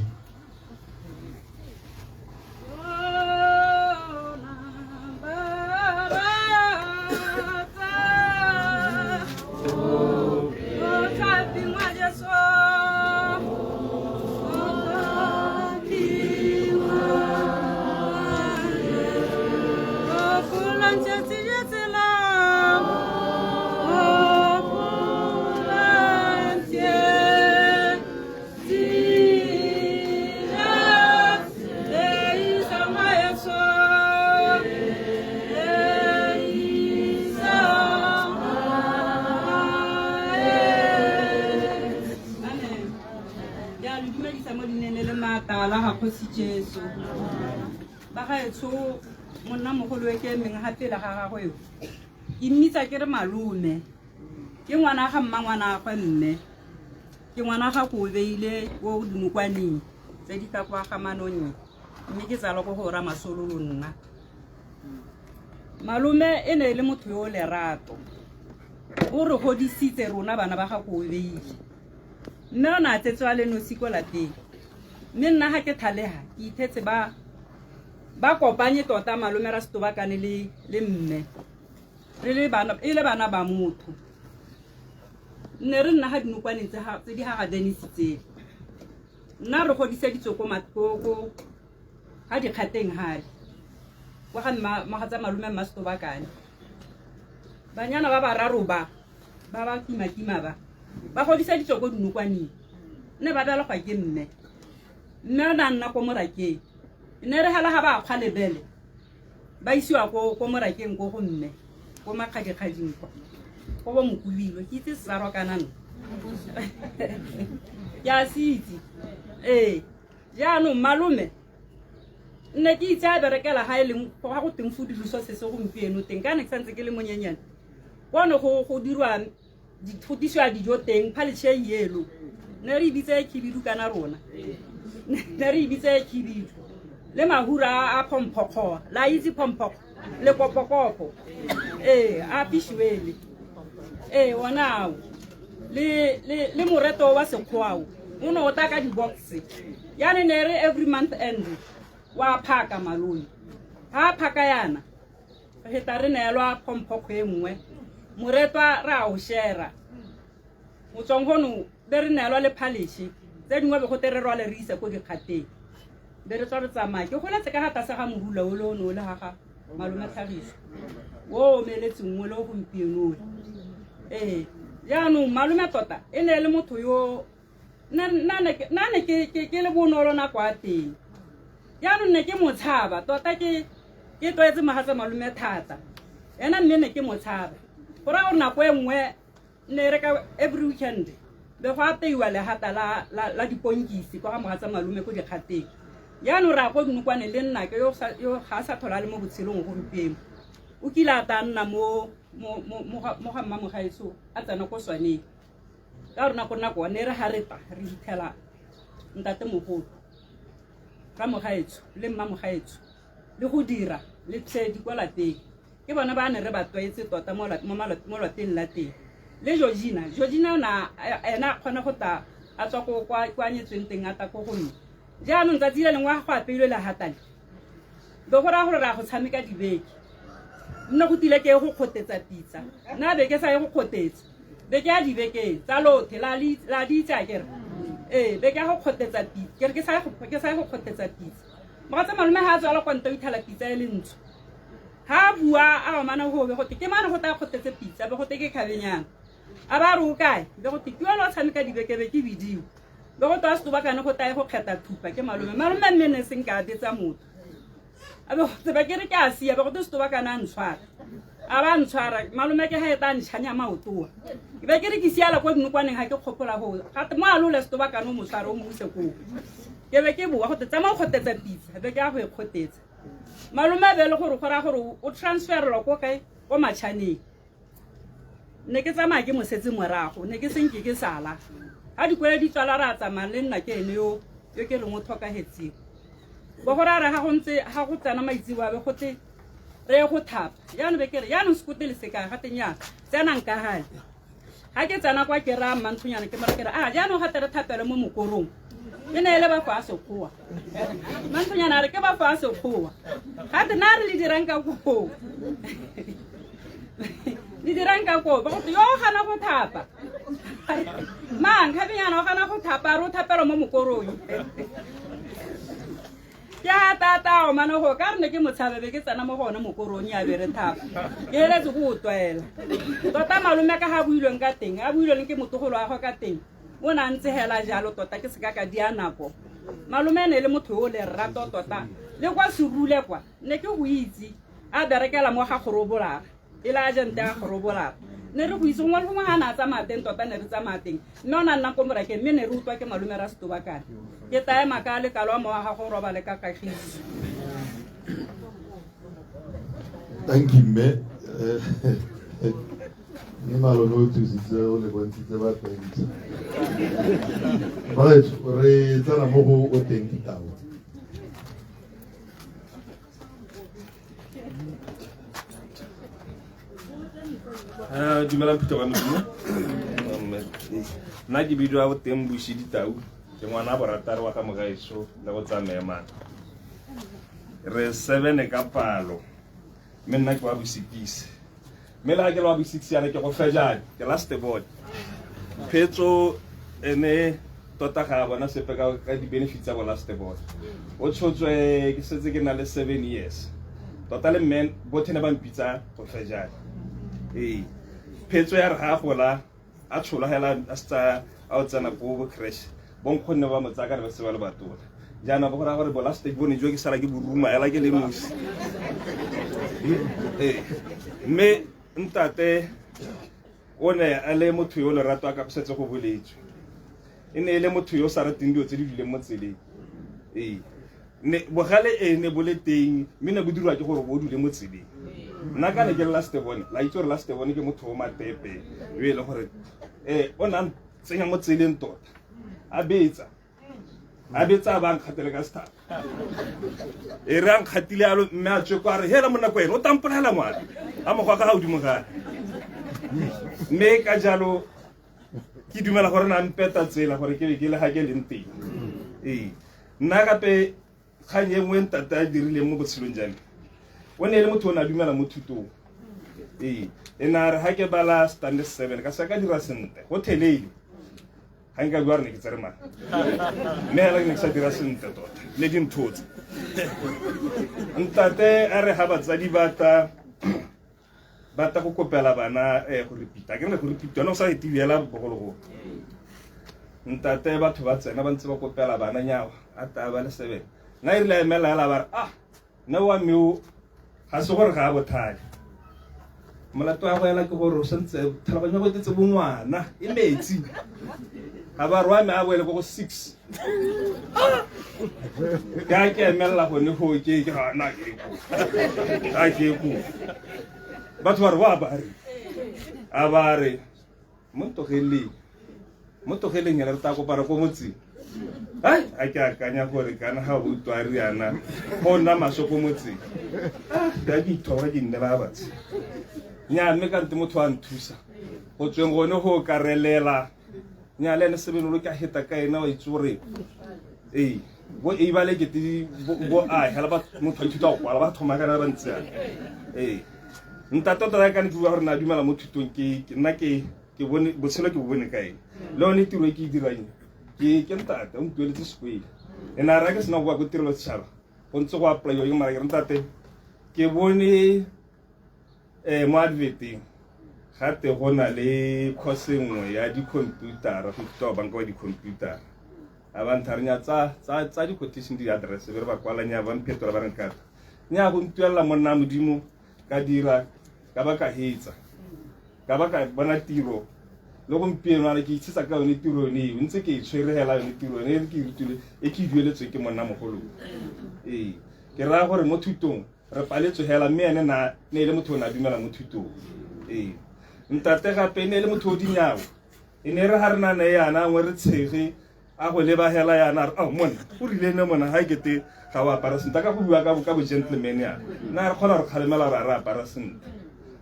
Bagaetsho monna mogolo e ke emeng ga pele ga gagwe eo, ke mmitsa ke re malome, ke ngwana ga mma ngwanagwe mme ke ngwana ga ko beile ko dinokwaneng tse di ka kwa ga Manonye, mme ke tsala ko go ra Masololo. Nna malome e ne e le motho yo o lerato, o re godisitse rona bana ba ga ko beile, mme o ne a tsetswe a le nosi ko lapeng. Mme nna ga ke thalega ke ithetse ba ba kopanye tota malome ra setobakane le mme re le bana, e le bana ba motho. Nne re nna ga dinokwaneng tse di ga ga Dennis tsele, nna re godiseditswe ko ga dikgateng gale kwa ga mogatsa malome mma setobakane. Banyana ba bararo ba ba ba kima-kima ba ba godiseditswe ko dinokwaneng, nne ba belegwa ke mme, mme o ne a nna ko morakeng. Ne re hela ga ba kgwa lebele ba isiwa ko morakeng ko go mme ko makgadikgading kwa ko bo Mokubilo. Ke itse sesarwa kana nna ke a se itse. Ee, jaanong malome nne ke itse a berekela ga e leng ga go teng food resources gompieno teng, ka ne ke santse ke le monyenyane kono go dirwa go tisiwa dijo teng phaletšhe e yelo ne re ibitse e khibidu, kana rona ne re ibitse e khibidu le mahura a phomphokgoa la itse phomphokgo le kopokopo, ee, a fisiwele, ee, ona ao le moreto wa sekgoao o ne o tla ka di-box. Yane ne re every month end wa phaka malome, ga phaka yana re feta re neelwa phomphokgo e nngwe, moretwa re a o shera go tswang gono be re neelwa le phaleše tse dingwe, be gote re rwale re ise ko dikgateng, be re tswa re tsamaya. Ke goletse ka ga tlase ga morula o le o ne o le ga ga malome Tlhagiso o omeletseng o le o gompieno ole. Ee, jaanong malome tota e ne e le motho yo nna ne ke le bonolo nako a teng, jaanong ne ke motshaba tota, ke tlwaetse mogatsa malome thata ena, mme ne ke motshaba go raya gore nako e nngwe ne re ka every weekend be go apeiwa legata la diponkisi kwa ga mogatsa malome ko dikgateng. Jaanong re ya ko dinokwane le nna ke yo ga a sa tlhola a le mo botshelong gompieno, o kile a ta nna mo ga mmamogaetso a tsena ko Swaneng ka rona ko nako ne re ga re ta re hitlhela ntatemogolo ramogaetso le mmamogaetso le go dira le tshedi kwa lapeng, ke bona ba ne re ba tlwaetse tota mo lwapeng la teng. Le Georgina, Georgina o na ena a kgona go ta a tswa ko kwa nyetsweng teng a ta ko go nna. Jaanong tsatsi le lengwe go apeilwe legatale be go raya gore re ya go tshameka dibeke, nne go tile ke go kgotetsa pitsa, nna be ke sa ye go kgotetsa beke ya dibeke tsa lothe la di itse a kere, ee, beke ya go kgotetsa pitsa, ke re ke sa ye go kgotetsa pitsa. Mogatsa malome ga a tswala kwa ntle o ithala pitsa e le ntsho, ga a bua a omana go be gote ke mane go ta kgotetse pitsa, be gote ke kgabenyana, a ba re o kae, be gote ke yone o tshameka dibeke, be ke bidiwa, be go twa setobakane go tae go kgetha thupa ke malome. Malome mme ne seng ka a betsa motho, a be gote ba ke re ke a sia, be gote setobakane a ntshwara, a ba ntshwara malome ke ga e ta ntšhanya maotoa, ke be ke re ke siala ko dinokwaneng, ga ke kgopola go gate mo alole setobakane o motshware o mo use koo, ke be ke boa gote tsamaya o kgotetsa pitsa, be ke ya go e kgotetsa. Malome a be le gore go raya gore o transferelwa ko kae, ko matšhaneng. Ne ke tsamaya ke mosetse morago, ne ke senke ke sala ga dikwele di tswala, re a tsamaya le nna ke ene yo yo ke reng o tlhokagetseng bo gore a re ga go ntse ga go tsena maitseo be gote re ye go thapa. Jaanong be ke re jaanong sekote le sekae ga teng yana tsenang ka gale, ga ke tsena kwa ke raya mmanthonyana ke mora ke re a jaanong gate re thapele mo mokorong, e ne e le ba fa a sekgowa. Manthonyana a re ke ba fa a sekgowa, gate na re le dirang ka koo, le dirang ka koo, ba gote yo o gana go thapa mang, kgabenyana o gana go thapa, a re o thapela mo mokorong. Ke a tata o mane go ka re ne ke motshabe, be ke tsena mo go one mokorong ya be re thapa, ke eletse go o tlwaela tota malome ka ga builweng ka teng, a builweng ke motogolo wa gagwe ka teng, o ne a ntse hela jalo tota. Ke seka ka dia nako, malome ne le motho yo o lerato tota, le kwa Serule kwa ne ke go itse a berekela mo ga Gorobolara, e le agente ya Gorobolara, ne re go itse gongwe le gongwe ga a ne a tsamaya teng tota, ne re tsamaya teng, mme o ne a nna ko morakeng, mme ne re utlwa ke malome ra Setobakane. Ke taema ka lekalo a mowa gago robale ka kagiso. Thank you, mme. Mme malome o thusitse o le bontshitse ba twenty. Bagaetsho, re tsena mo go o teng ditaba. Dumelang phuthego ya Modimo. Nna ke bidiwa Boteng Bushi Ditau, ke ngwana borataro wa ga mogaetsho le go tsamaya. Re seven ka palo, mme nna ke wa bosikisi, mme le ga ke le wa bo-six yana ke go fejane, ke last born. Phetso ene tota ga a bona sepe ka di-benefits tsa bo last born. O tshotswe ke setse ke na le 7 years tota, le mme bothe ne ba mpitsa go fejane. Ee, phetso ya re ga a gola a tsholwa hela a setsa a o tsena ko bo creche, bonkgonne ba mo tsaya ka re ba se ba le batona, jaana bo go raya gore bo last bone jo ke sala ke boruma hela ke le nosi. Ee, mme ntate o ne a le motho yo lerato a ka go setse go boletswe. E ne e le motho yo o sa rateng dilo tse di duleng mo tseleng. Ee, ne bogale e ne bo le teng, mme ne bo dirwa ke gore bo dule mo tseleng. Nna ka ne ke le last born, la itse gore last born ke motho o matepe, yo e leng gore o ne a tsenya mo tseleng tota, a betsa. A betsa ba nkgatele ka sethaba. E re a nkgatile alo, mme a tswe kwa re hela monna ko ene o tampolela ngwana a mokgwa ka ga godimo gale. Mme ka jalo ke dumela gore na mpeta tsela gore ke be ke le ga ke leng teng. Ee, nna gape kgang e nngwe ntate a dirileng mo botshelong jwa me, o ne e le motho o ne a dumela mo thutong. Ee, e ne a re ga ke bala standard 7 ka se ka dira sentle go thelele, ga nka bua re ne ke tsere mang, mme hela ke ne ke sa dira sentle tota le dintho tse. Ntate a re ga batsadi ba tla go kopela bana go repeat-a, ke re go repeat-a yone go sa etiela bogologolo. Ntate batho ba tsena ba ntse ba kopela bana nyawa a ta ba le 7. Nna e rile a emela hela ba re, ah, nna wa mme o ga se gore ga a bothale, molato wa go ela ke gore o santse tlhaloganyo go tetse bongwana e metsi. Ga ba re wa me a boele ko go 6. Ke a ke emelela gone go ke ke ga na ke ko. Ga ke ko. Batho ba re wa ba re. A ba re mo ntogeleng. Mo ntogeleng ela re tla kopana ko motseng. Ai, a ke akanya gore kana ga o utlwa riana go nna maswe ko motseng. Ah, ke a ke ithoga ke nne ba batse. Nya mme ka nte motho a nthusa. Go tsweng gone go karelela. Nya le ene sebelolo ke a heta ka ena wa itse gore ee bo e ba le kete bo a hela ba motho a ithuta go kwala ba thoma kana ba ntse yana. Ee, ntate tota ka ne ke bua gore na dumela mo thutong ke nna ke ke bone botshelo ke bo bone ka eng. Le yone tiro e ke e dirang ke ntate o ntueletse sekwele. E na ra ke sena go bua ko tirelo setšhaba go ntse go apply-iwa ke mara ke re ntate ke bone mo adverteng gate go na le course nngwe ya di-computer go ithuta go banka wa di-computer. A ba ntha re nya tsa di-quotation di-address be re ba kwala nya ba mphetola ba re nkata. Nya go ntuelela monna Modimo ka dira ka ba ka hetsa ka ba ka bona tiro le gompieno a re ke itshetsa ka yone tiro yone eo ntse ke e tshwere hela yone tiro yone e ke e rutile e ke e dueletsweng ke monna mogolo. Ee, ke raya gore mo thutong re paletswe hela, mme ene na ne e le motho o ne a dumela mo thutong. Ee, ntate gape e ne e le motho o dinyao, e ne e re ga re na ne yana ngwe re tshege a go leba hela yana re, oh, monna o rile ne monna ga e kete ga o apara sentle, ka go bua ka bo gentleman yana nna re kgona re kgalemela gore a re apara sentle.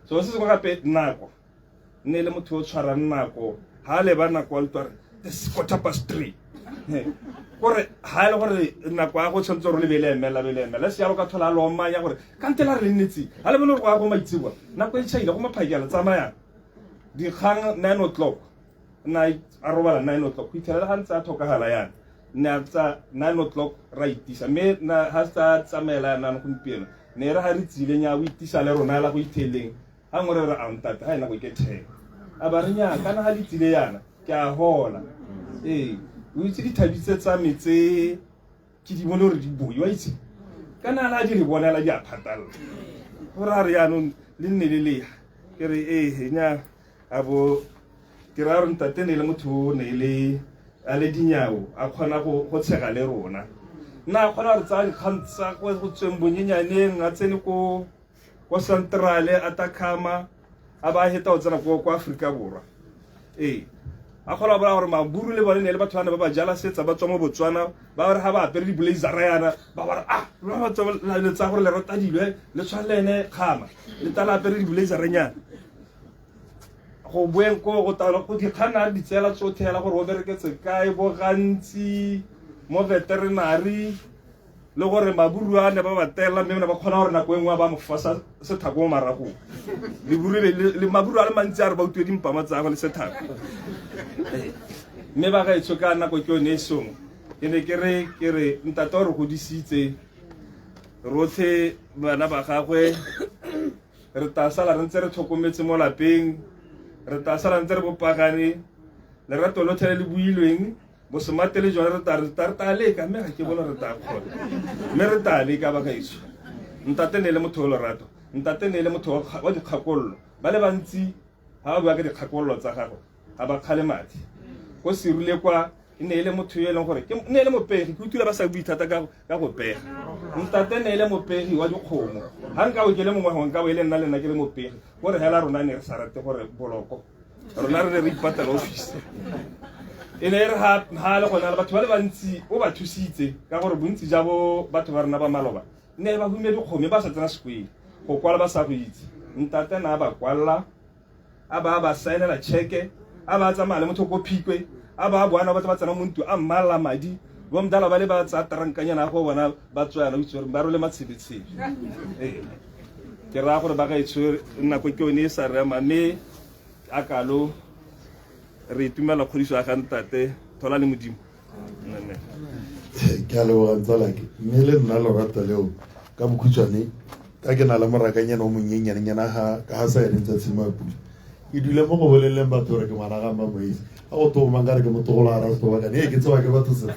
So se sengwe gape nako, ne e le motho o tshwarang nako, ha a leba nako a utlwa re this 3:15, gore ha e le gore nako ya go tshwanetse gore le be le emela be le emela se yalo ka thola a lomanya gore kante la re le nnetse ha le bone gore go ya go maitseboa nako e tšhaile go maphakela tsamayang dikgang 9 o'clock nna a robala 9 o'clock go itlhela le ga ntse a tlhokagala yana ne a tsa 9 o'clock ra itisa, mme na ha tsa tsamaela yana gompieno ne re ga re tsileng ya o itisa le rona la go itheleng ga nngwe re re a ntate ga ena go ke 10 a ba re nya kana ga le tsile yana ke a hola. Ee, o itse dithabitse tsa metse ke di bone gore di boi wa itse kana la di re bonela di a phatalla gore a re yaanong le nne le leha ke re ee nya a bo ke raya gore ntate ne e le motho o ne e le a le dinyao a kgona go tshega le rona, nna a kgona re tsaya dikgang tsa go tsweng bonyenyaneng a tsene ko centrale a Takhama a ba heta go tsena ko Afrika Borwa. Ee, a kgona go bola gore maburu le bone ne le batho ba ne ba ba jala setsa ba tswa mo Botswana ba re ga ba apere di-blazera yana ba ba re ah lona ba tswa le tsaya gore le rata dilo le tshwana le ene kgama le tala apere di-blazera nyana go boeng ko go taolo go dikgang a di tseela tsotlhe hela gore o bereketse kae bo gantsi mo veterinary le gore maburu a ne ba ba tela mme ne ba kgona gore nako e nngwe ba mo fosa sethako mo maragong leburu le maburu a le mantsi a re ba utlwe dimpama tsa gagwe le sethako. Mme ba gaetsho ka nako ke yone e song ke ne ke re ke re ntate o re godisitse rotlhe bana ba gagwe re tla sala re ntse re tlhokometse mo lapeng, re tla sala ntse re bopagane lerato lotlhe le le builweng bosemate le jone re tla leka mme ga ke bone re tla kgona mme re tla leka ba gaetsho. Ntate ne e le motho o lorato, ntate ne e le motho wa dikgakololo, ba le bantsi ga ba bua ka dikgakololo tsa gagwe ga ba kgale madi go serile kwa E ne e le motho yo e leng gore ke ne e le mopegi, ke utlwile ba sa bue thata ka go pega. Ntate ne e le mopegi wa dikgomo. Ga nka bo ke le mongwe gongwe nka bo e le nna le nna ke le mopegi. Gore hela rona ne re sa rate gore boloko. Rona re ne re ipatela office. E ne e re ha le gone batho ba le bantsi o ba thusitse ka gore bontsi ja bo batho ba rona ba maloba ne ba hume dikgomo ba sa tsena sekwele go kwala ba sa go itse. Ntate na ba kwalla a ba saenela cheque a ba tsamaya le motho ko Phikwe a ba boana ba tsena mo ntlo a mmalla madi bo mdala ba le ba tsaya tarankanyana go bona ba tswana o itse gore ba role matshebetshebe. Ee, ke raya gore ba gaetsho nako ke yone e sa rema mme a kalo re itumela kgodiso ya ga ntate thola le Modimo. Ke a leboga ntsalake mme le nna lorato leo ka bokhutshwane ka ke na le morakanyana o monnyenyanenyana ga ka ga sa ene tsa tshimo ya pula. Ke dule mo go boleleng batho gore ke ngwana ga Mmamoesi. A go toma nkare ke motogolo a Rastobakane. Ee, ke tsewa ke batho sentle.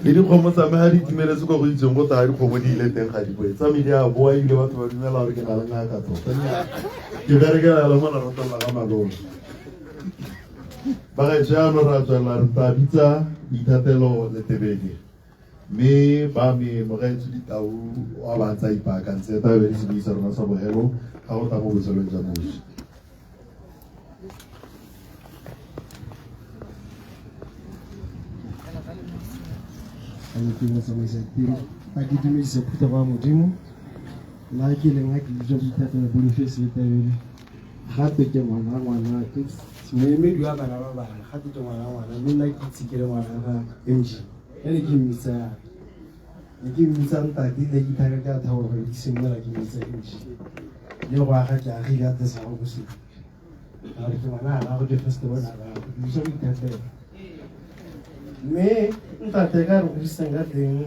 Le dikgomo tsa me ga di itumeletse kwa go itseng go taya dikgomo di ile teng ga di boe. Tsa me di a boa ebile batho ba dumela gore ke na le ngaka tota. Ke berekela le mo leratong la ga malome. Bagaetsho jaanong ra tswelela re tla bitsa Boithatelo Letebele. Mme ba me mogaetsho Ditau wa ba ntse a ipaakantse ta be le sebui sa rona sa bogelo ga go tla mo botshelong jwa moswi. A ke dumedisa phuthego ya Modimo. Nna ke leng a ke bitswa Boithatelo Boniface Letebele. Gape ke ngwana ngwana ke moemedi wa bana ba bangwe, gape ke ngwana ngwana mme nna ke itse ke le ngwana ga MG. E ne ke mmitsa yana. Ne ke mmitsa ntate ne ke ithaka ke a thaboga ke simolola ke mmitsa MG. Le go aga ke agile a tesa go bosigo. Ka gore ke ngwana a gago ke first born a gago, ke bitsa Boithatelo. Mme ntate ka re godisang ka teng,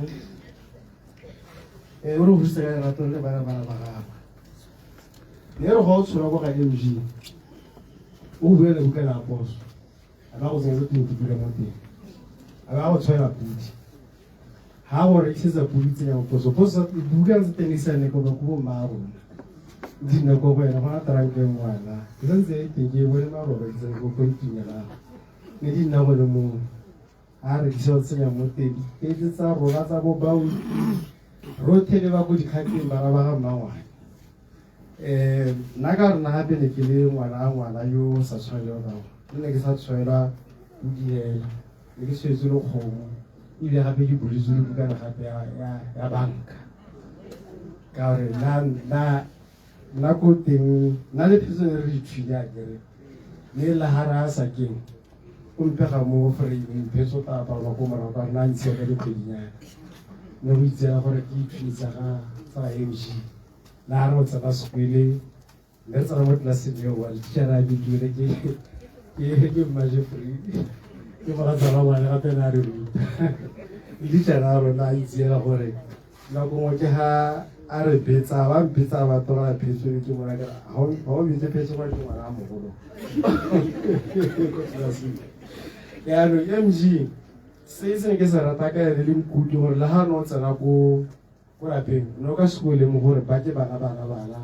o re godisa ka lerato le bana bana ba gagwe. Ne re ga o tsholwa ko ga MG, o buela buka ya poso, a ba go tsentse twenty pula mo teng, a ba go tshwela pudi. Ha go rekisetsa pudi tsenya mo poso, poso buka tse teng di sa ne ko ba ko bo mma rona. Di nna ko go ena, go na taranke ngwana. Ke santse e teng ke e bone maloba ke tsene ko ntlong ya gagwe. Ne di nna gone moo. A rekisa o tsenya mo teng dipetse tsa rona tsa bo baoki rotlhe le ba ko dikgateng bana ba ga mmangwane. Nna ka rona gape ne ke le ngwana ngwana yo o sa tshwanelwa ka nne ke sa tshwanelwa podi hela, ne ke tshwetse le kgomo ebile gape ke buletswe le bukana gape ya banka. Ka gore nna ko teng nna le phetso ne re di thwile a kere mme le ga re a sa keng o mpega mo frame phetso ta aparwa ko morago ka rona a ntshiya ka dikgwedinyana ne go itseela gore ke dithwini tsa ga tsa MG. Le ga re go tsena sekwele ne re tsena mo tlelaseng eo wa teacher a bidiwele ke mma Jeffrey ke mogatsana ngwane gape ne a re ruta. Le teacher a rona a itseela gore nako nngwe ke ga a re betsa ba mpetsa ba tlogela phetso ke mona ke ga o betse phetso kwa ke ngwana a mogolo ko tlelaseng. Jaanong MG se se ne ke se rata ka ene le nkuti gore le ga ne o tsena ko lapeng ne o ka se ko lemo gore ba ke bana bana bana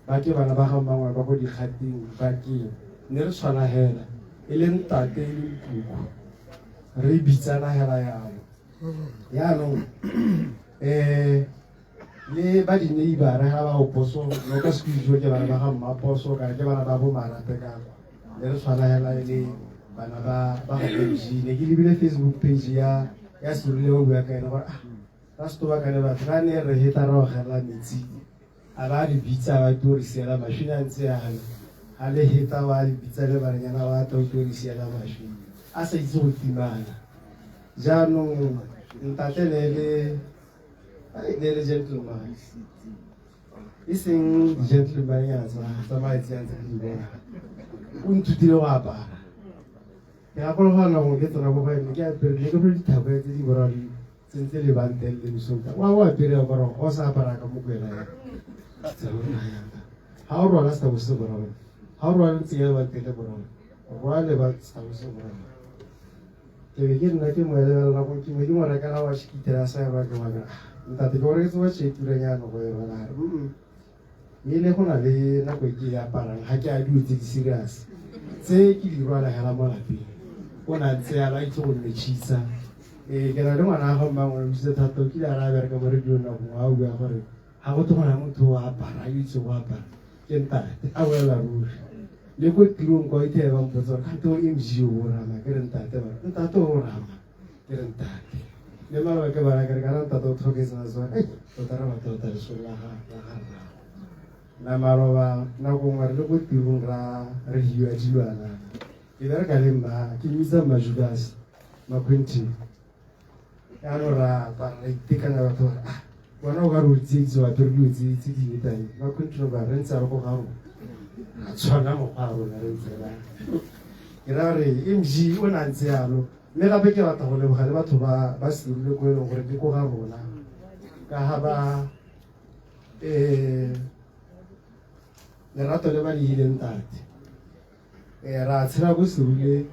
ba ke bana ba ga mmangwe ba ko dikgateng ba ke ne re tshwana hela e le ntate e le nkuku re bitsana hela yalo. Jaanong le ba di-neighbor-a ga ba go poso ne o ka se ko ke bana ba ga mmaposo kana ke bana ba bo marape ka kwa ne re tshwana hela e le bana ba ga MG. Ne ke lebile Facebook page ya Serulle o bua ka ene gore Rastobakane batho ba ne re heta ra ogela metsi a ba re bitsa ba tlo re siela mašwi a ntse yalo ga le heta wa le bitsa le barenyana wa tla o tlo re siela mašwi a sa itse go timana. Jaanong ntate ne le gentleman e seng di-gentleman ya tsa maetsi a ntse re di bona. O nthutile go apara. Ke gakologelwa nako ke tsena ko go ene ke apere ne ke rwele dithako tse di boraro tsentse lebante le mesong wa o apere ya gore o sa apara ka mokwela ya ga o rwala setabo se boraro ga o rwala ntse ya lebante le boraro rwala lebante setabo se boraro. Ke be ke nna ke mo lebelela go ke be ke mo rekela wa shikitela sa ya ba ke wa ntate ke gore ke tsewa tše turanyana go e rwala re mme go na le nako e ke e aparang ga ke a dilo tse di serious tse ke di rwala hela mo lapeng. O ne a ntse yalo a itse go mmetšhisa. Ee, ke na le ngwana wa ga mmangwe o itse thata, o kile a re a bereka mo radio nako nngwe a bua gore ga go go na motho o apara, a itse go apara, ke ntate, a bolela ruri. Le ko tirong kwa ithe ba mpotsa gore kgante o MG o rama, ke re ntate, ba re ntate o rama, ke re ntate. Le maloba ke bara ke re kana ntate o tlhoketse na tswa, ei tota re batla tota leso la ga rrago. Na maloba nako nngwe re le ko tirong ra re hiwa dilwana, ke bereka le mma, ke mmitsa mma Judas Maquentin. Jaanong ra apara ra itekanya batho ba re ah bona o ka re o tsieditse wa apere dilo tse tse di etang Maquentin ba re ntse a le ko ga rona ra tshwana mokgwa wa rona re ntse ra ke ra re MG o ne a ntse yalo. Mme gape ke batla go leboga le batho ba ba Serule ko e leng gore ke ko ga rona ka ga ba lerato le ba le ileng tate. Ra tshela ko Serule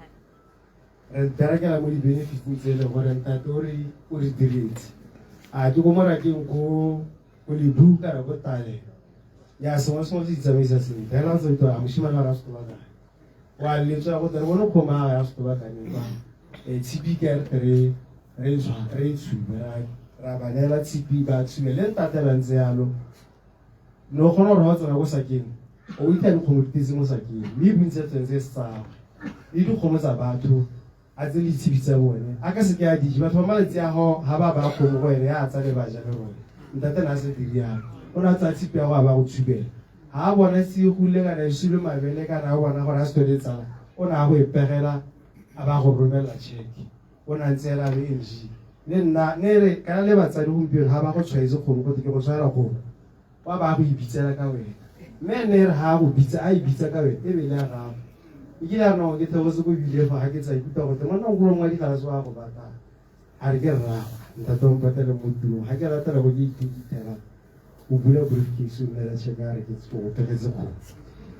re berekela mo di-benefitseng tse e leng gore ntate o re diretse. A ke ko morakeng ko Lebu kana ko Tale ya sengwe sengwe se itsamaisa sentle fela ntse a moshimane wa ra Setobakane wa letswa go tle re bone kgoma ya Setobakane kwa tshipi ka re re re tshube ra ba neela tshipi ba tshube le ntate ba ntse yalo. No kgona gore ga o tsena ko sakeng o itha dikgomo di tetse mo sakeng mme bontsi ya tsone tse se tsa gagwe le dikgomo tsa batho a tse le ditshipi tsa bone a ka seke a dije. Batho ba malatsi a go ga ba ba kgomo go ene ya tsa le ba ja le rone. Ntate na a sa dire yalo, o ne a tsaya tshipi ya go a ba go tshubela ga a bona se gole kana e sule mabele kana a bona gore a se tlhole tsala o ne a go e pegela a ba go romelela cheque. O ne a ntse ela le MG le nna ne re kana le batsadi gompieno ga ba go tshwaetse kgomo gote ke go tshwaela kgomo wa ba go ibitsela ka wena mme ne re ga go bitsa a ibitsa ka wena e be le ya gago. E kile a no ke theogetse ko bile fa ga ke tsa ikutlwa gote monna o golong wa digalase wa go batla a re ke rrago ntate o mpatele mo tirong ga ke ratela go ke ithekithela o bula briefcase o nnela check a re ke go pegetse kgomo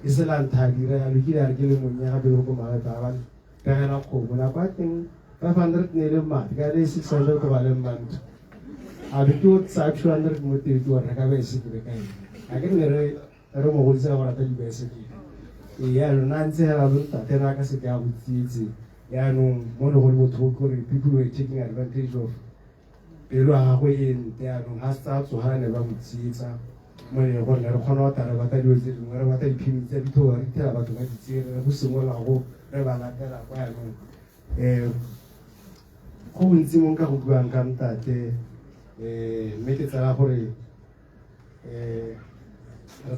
e se la ntha a dira yalo kile a re ke le monnye gape le ko malata a ba pegela kgomo nako ya teng 500 ne e le madi ka le 600 go ba le mmantho a be ke o tsaya 200 mo teng ke o reka baesekele ka ene ga ke ne re re mo godisa go rata dibaesekele. Ee yaanong na ntse hela lo ntate na ka seke a go tsietse yaanong mo ne go le botlhoko gore people were taking advantage of pelo ya gagwe e nte yaanong ga se a tsoga ne ba mo tsietsa mo ne gore ne re kgona go tla re batla dilo tse dingwe re batla diphemiti tsa dithoba re ithela batho ba di tsere re go simolola go re ba latela kwa yaanong. Go bontsi mo nka go buang ka ntate mme ke tsaya gore re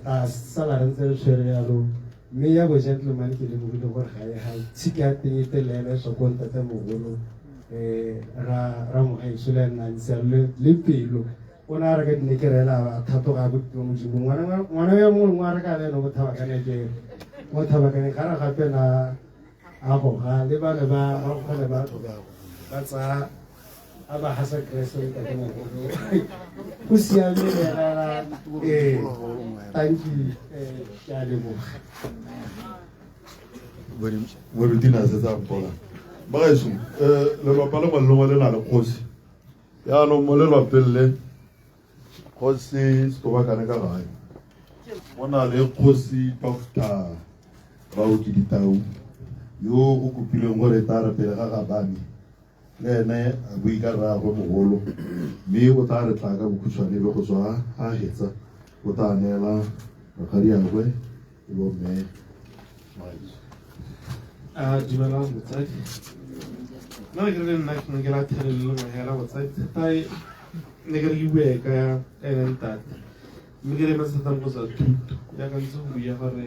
tla sala re ntse re tshwere yalo mme ya bo gentleman ke lemogile gore ga e ga tshika ya teng e telele tswa ko ntate mogolo ra mogaetsho le nna ntse le pelo o ne a reka dinekere ela a thatoga ko tiro modimo ngwana yo mongwe a reka le ene mo thabakanekere mo thabakaneng ga re gape na a goga le bane ba kgone ba ba tsaya a ba gasa kereso le tate mogolo go siame lerara ee thank you ke a leboga. Moruti na setse a mpola bagaetsho lelapa lengwe le lengwe le na le kgosi yaanong mo lelapeng le kgosi Setobakane ka gae go na le kgosi Doctor Baoki Ditau yo o kopileng gore tla re pele ga gabane le ene a bue ka rraagwe mogolo mme o tla re tla ka bokhutshwane be go tswa a hetsa o tla neela rakgadiagwe le bomme. A dumelang botsadi nna ke re le nna ke ne ke la thelele le nngwe hela botsadi thata ne ke re ke bue ka ene ntate mme ke re thata mo tsa thuto jaaka ntse go bua gore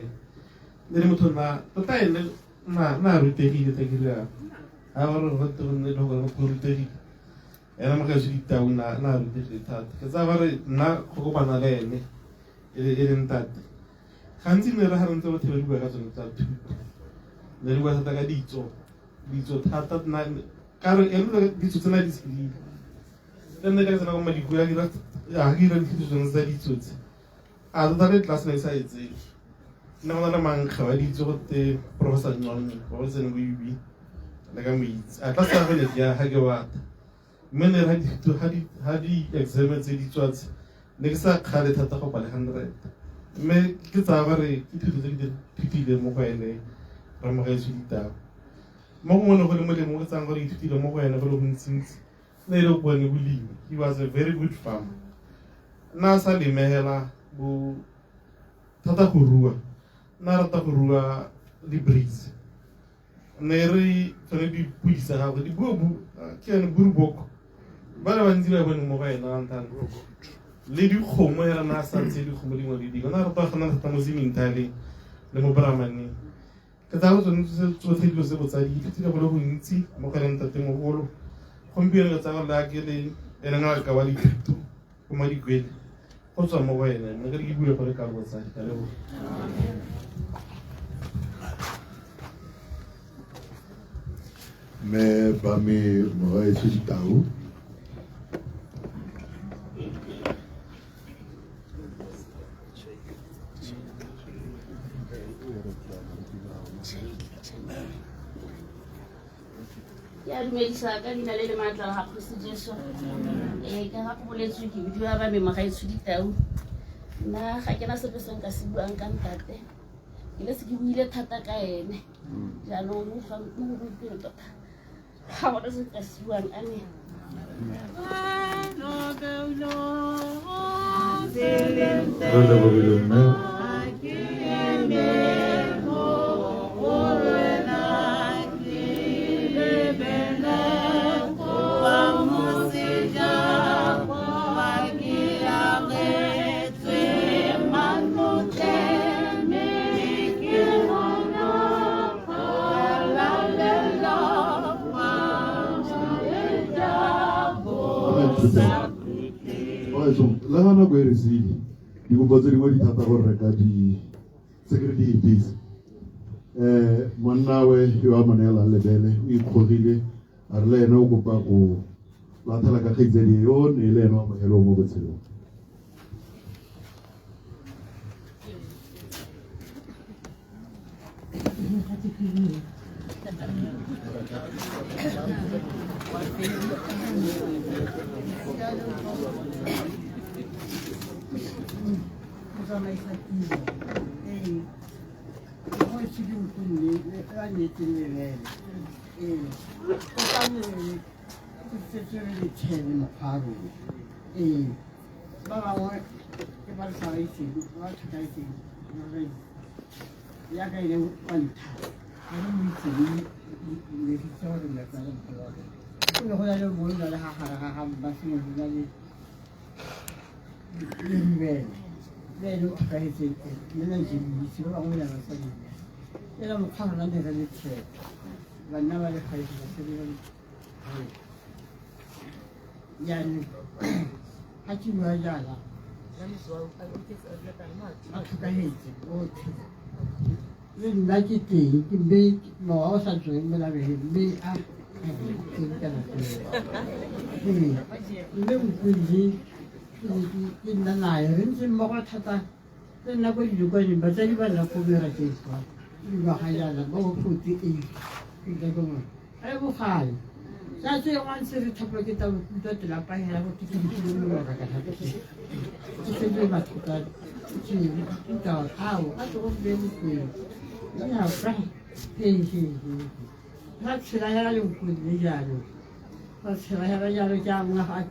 ne le motho nna tota ene na rutegile tla ke dira ga gore go go nne le gore motho o rutegile ena mogaetsho Ditau na rutegile thata ke tsaya gore nna go kopana le ene e le ntate gantsi ne re ga re ntse batho re bua ka tsone tsa thuto ne re bua thata ka ditso thata nna ka re e ditso tsena di tshedile le nne ka tsena ko madiko ya dira ga ke dira dithuto tsone tsa ditso tse a tota le tlase ne e sa e tsele nne go na le mankge wa ditso go te Professor Nyonye wa go tsene ko UB le ka mo itse a tlase ya gone ke ya ga ke batla mme ne ga dithuto ga di-exam tse di tswa tse ne ke sa kgale thata go pale 100 mme ke tsaya gore ke thuto tse ke di thutileng mo go ene Ramogaetsho Ditau. Mo gongwe ne go le molemo o tsang gore ithutile mo go ene go le gontsintsi ne e le bone bolemi. He was a very good farmer. Nna a sa lemegela bo thata go rua, nna a rata go rua di-breeds. Ne re tsone dipodi tsa gagwe di bua ke yone buruboko ba le bantsi ba bone mo go ena nthane le dikgomo hela na a sa ntshe dikgomo dingwe le dingwe. Na rata go nna thata mo sementhaleng le mo bramaneng. Ke tsaya go tsone tsotlhe dilo tse botsadi ke ithutile go le gontsi mo go ene ntatemogolo. Gompieno ke tsaya gore le a ke le ene ngaka wa dithuto ko Madikwele go tswa mo go ene, mme ke re ke bule go le kalo botsadi. Ka leboga. Mme ba me mogaetsho Ditau. Ke a dumedisa ka leina le le maatla la ga Kgosi Jesu. Ee, ka ga go boletswe ke bidiwa ba me mogaetsho Ditau. Nna ga ke na sepe se nka se buang ka ntate, ke le se ke buile thata ka ene. Jaanong mo go gompieno tota ga gona se nka se buang. Amen. Re lebogile mme. Le ga nako e re sile dikopo tse dingwe di thata gore re ka di tse ke re di hetise. Monnawe yo a mo neelang lebele o ikgogile a re le ene o kopa go latlhela ka kgaitsadi yo ne le ene wa mohelo mo botshelong. Go tsamaisa tiro ee go itse ke nkonne a nyetseng lebele ee o ka ke setse re le thele mokgwa wa rona ee ba bangwe ke ba re sa ba itseng ba tlhokahetseng yaka e le wa ntlha ga re mo itseng le fitse gore nna le mogolo wa rona go ne go na le monna le ga gare ga ga mma sengwe go na le le rubele le ene o tlhokahetseng mme na ke mo itse ba bangwe ba sa mo ela mokgwa rona ne re le tshepo banna ba le five basadi ba le jaanong ga ke bua jaana ba tlhokahetse botlhe le nna ke teng ke mme mowa o sa tsweng mo lapeng mme a teng ka nako eo mme mokwedi ke nna naye re ntse mmogo thata le nna ko dinokwaneng batsadi ba nna ko merakeng kwa dingwaga jaana ba bo 48 ke ke ngwe a le bogale tsatsi e ngwe ntse re thapa ke tla utlwa telapa hela go ke ke mo ka thata ke setse batho ka ke ka ao a tlo go be mokwedi ya ka ke ke ra tshela hela le mokwedi le jalo ra tshela hela jalo ke a ngwe ga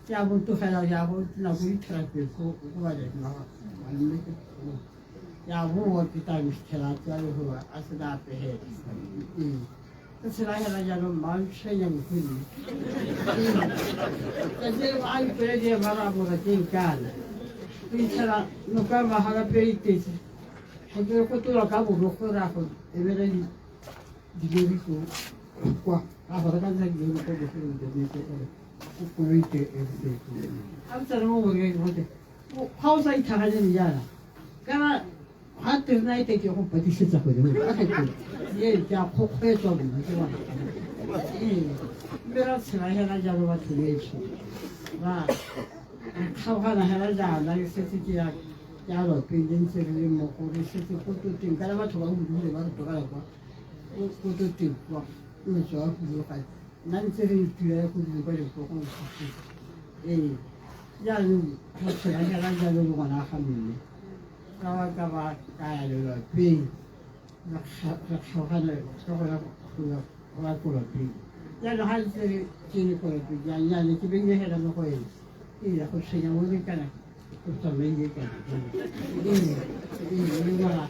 ke a mo tlogela ya go nako itherapeng ko ko ba le mme ya boa ke tla fitlhela tswa le gore a se na apegela ee ke tshela hela jalo mma ntshwenya mokwedi tsatsi lengwe a ipele di mara bora ke nkana go fitlhela noka magala pe itetse go ke go tlola ka borogo ra go ebele dilori ko kwa ra go reka ntsha dilori ko bofelong jwa beke koloi te e a tsena mo boreng gote ga o sa itlhaganele jaana kana ga terena e ke go patisetsa gone ee ke a kgokgoetswa bone ke bona ee mme ra tshela hela jalo batho betsho ra kgaogana hela jaana re setse ke ya ke ya lwapeng le ntse re le mmogo re setse ko toteng kana batho ba godile ba re tlogela kwa ko toteng kwa motse wa Huloga nna ntse re ituela ko dilo kwa dikogong ee jaanong go tshela hela jalo le ngwana ga mme ka ba ka ba ka ya lelwapeng re kgaogana ka gona go ya wa ko lapeng. Jaanong ga ntse ke le ko lapeng jaanong ke beile hela mo go ene ee go tshwenya mo le kana o tsamaile kana ee ee le ngwana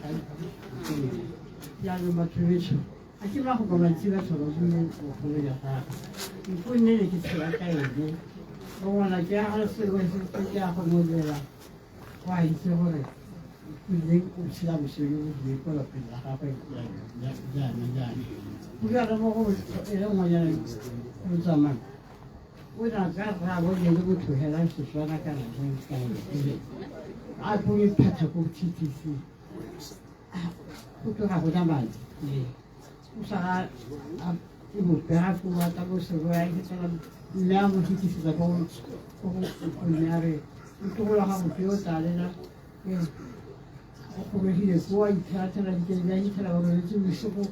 jaanong batho betsho a ke ba go ka bantsi batho ba bule bogolo ja gagwe nkonne ne ke tshela ka ene bo ngwana ke aga sengwe se ke a go molela o a itse gore ile o tshela botshelo jo bo rileng ko lapeng la gagwe jaana jaana go jalo mo go e le ngwanyana o tsamayng o ne a ka rraabo ne le motho hela Setswana kana jang kana a ko e phatha ko TTC go tloga go na madi o sa ga e mo pega ko a tla bo sero ya e mme a mo fetisetsa ko go mme a re ntlogolo ga motho yo o tla lela o gobegile ko a ithelathela dikele a ithela ba robetse bosigo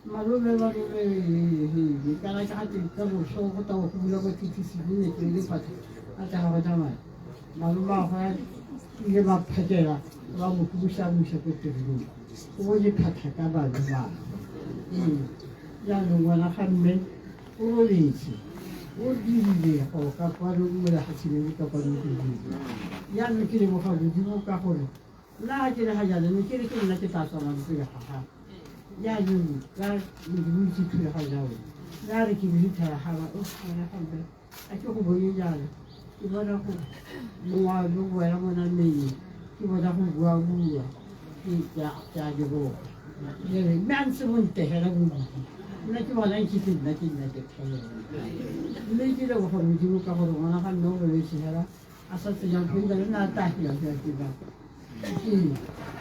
malome malome kana ke gate ka moso go tla go bula ko TTC ne ke le phatha a tla go tsamaya malome a gwa ile ba phakela ba mo kubusa busa ko tirelong o bone phatha ka malome a ee jaanong ngwana ga mme o robetse o dirile go ka kwano mo lefatsheng le ka kwano ke dirile jaanong ke leboga Modimo ka gore nna ga ke le ga jaana ne ke re ke nna ke tla tsamayang pele ga gago jaanong ka Modimo itse thulaganyo ya one nna re ke bohitlhela ga ba o ngwana ga mme a ke go bone jaana ke bona go mongwe lo boela mo nameng ke bona go bua bua ke a leboga mme a ntse mo ntegela Modimo nna ke bona nkitse nna ke nna ke tlhela mme ke leboga Modimo ka gore ngwana ga mme o robetse fela a sa tsenya ntho le nna a tagila fela ke ba ee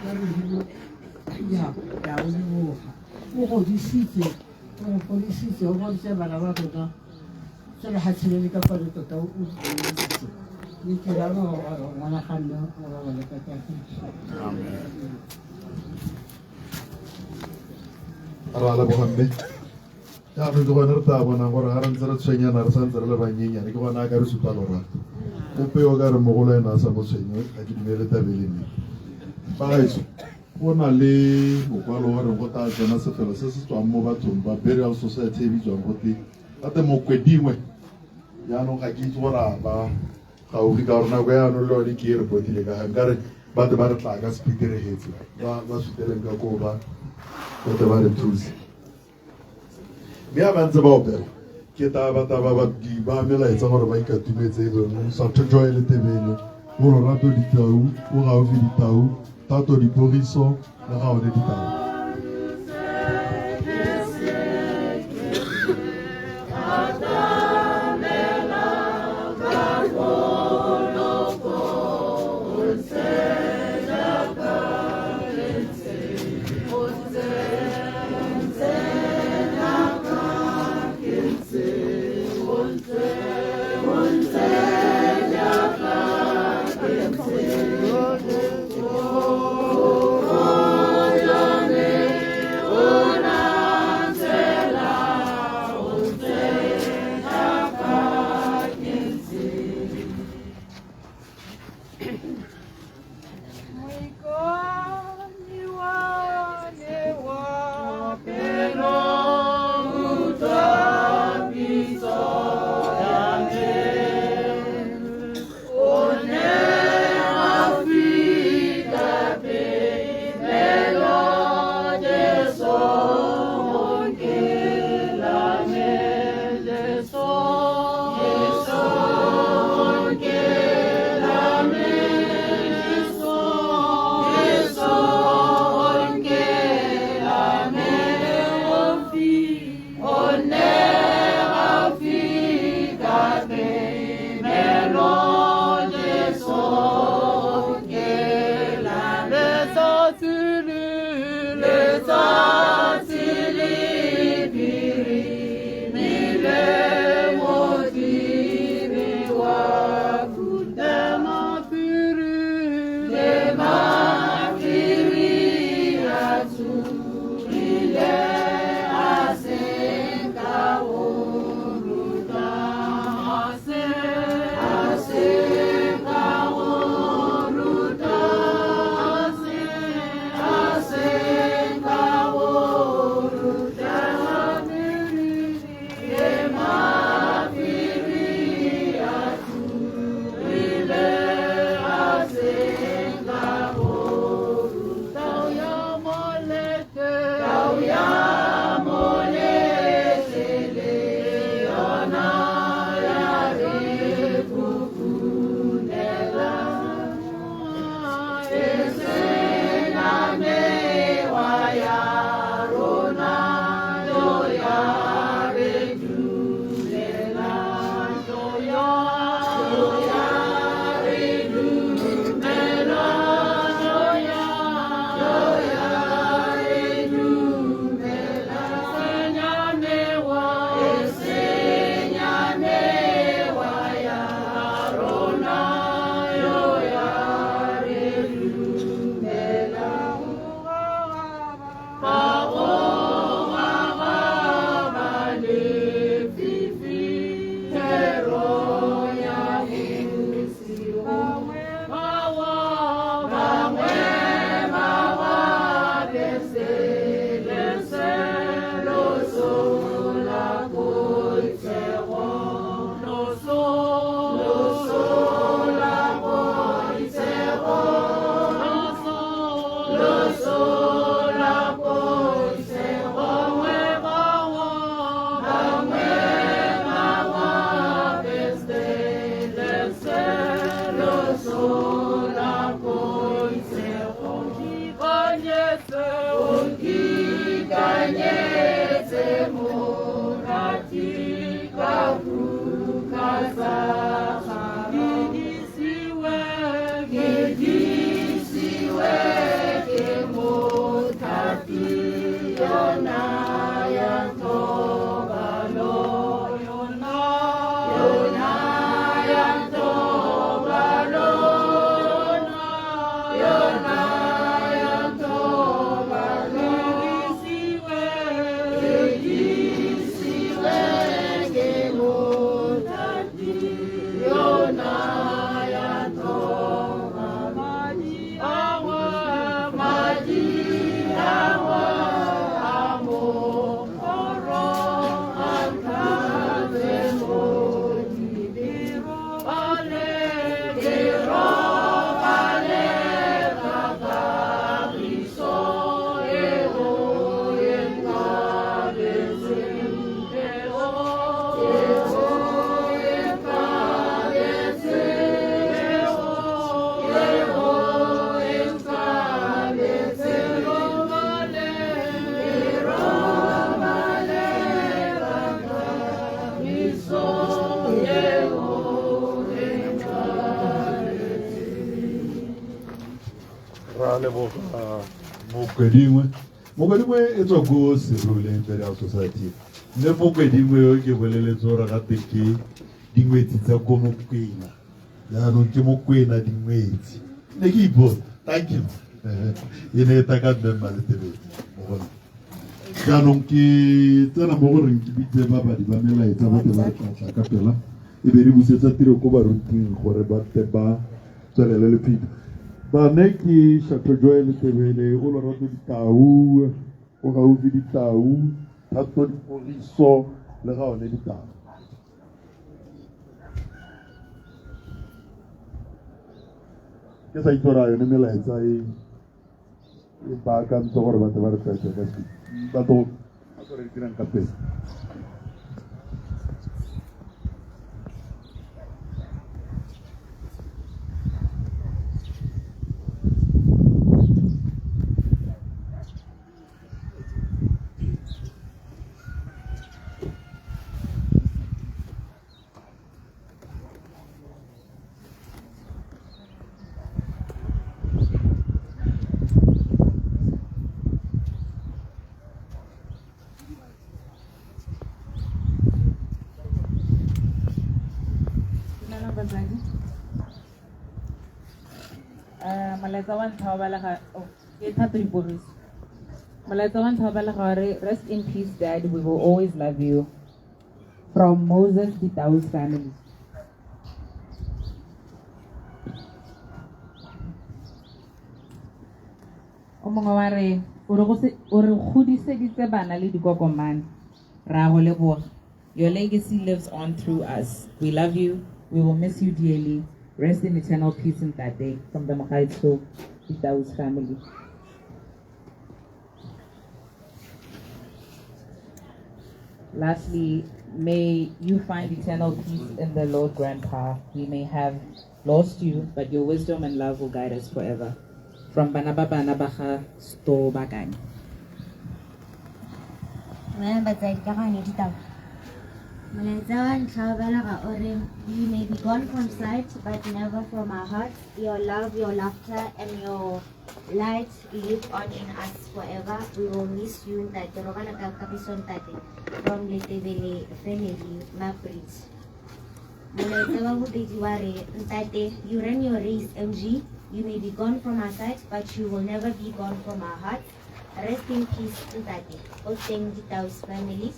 ya Modimo ya ya o leboga o godisitse o godisitse o godisitse bana ba rona tse lefatshe le le ka kwano tota o godisitse mme ke raya ngwana ga mme o robale ka kagiso. Re a leboga mme jaanong ke gone re tla bonang gore ga re ntse re tshwenyana re santse re le banyenyane ke gone a ka re supa lorato ope yo ka re mogolo ena a sa mo tshwenye ga ke dumele tabeleng e bagaetso go na le mokwalo wa re go tla tsena sefelo se se tswang mo bathong ba burial society e bitswang gote gate mokwedingwe jaanong ga ke itse gore a ba gaufi ka gore nako yaanong le yone ke e repotile ka gang kare ba te ba re tla ka speed re hetse ba ba suteleng ka koo ba bote ba re thuse mme a ba ntse ba opela ke taba taba ba ba melaetsa gore ba ikatumetse e beng Satho Joy le Tebele bo Lorato Ditau bo Gaufi Ditau Tato Dipogiso le Gaone Ditau. Oh, leboga Mokwedingwe. Mokwedingwe e tswa ko Serule Imperial Society. Mme Mokwedingwe yo ke boleletse gore gape ke dingwetsi tsa ko Mokwena. Jaanong ke Mokwena dingwetsi. Ne ke ipotsa. Thank you. E ne e tla ka mme Mmaletebele mo go nna. Jaanong ke tsena mo goreng ke bitse babadi ba melaetsa ba tle ba re tlatla ka pela e be re busetsa tiro ko baruting gore ba tle ba tswelele le phitlho. Bane ke Chateau Joy Letebele, o Lorato Ditau, o gaufi Ditau, Thato Dipogiso le ga one Ditau. Ke sa itse gore a yone melaetsa e e baakantse gore batho ba re tlwaetse ka se batho ba tlo re dirang ka pele. Dumelang batsadi. Molaetsa wa ntlha wa balega oh, ke Thato Dipogiso. Molaetsa wa ntlha wa balega wa re rest in peace dad, we will always love you. From Moses Ditau's family. O mongwe wa re o re go se- o re godiseditse bana le dikokomane ra go leboga. Your legacy lives on through us. We love you. We will miss you dearly. Rest in eternal peace ntate. From the Mogaetsho Ditau's family. Lastly, may you find eternal peace in the Lord, Grandpa. We may have lost you, but your wisdom and love will guide us forever. From Banaba Banabaha Stobakani. Dumelang batsadi ka gane ditaba. Molaetsa wa ntlha wa balega o re you may be gone from sight but never from our hearts. Your love, your laughter and your light live on in us forever. We will miss you ntate. Robala ka kagiso ntate. From Letebele family, Mabridge. Molaetsa wa bobedi wa re ntate, you ran your race MG. You may be gone from our sight but you will never be gone from our hearts. Rest in peace ntate. O teng Ditau's family.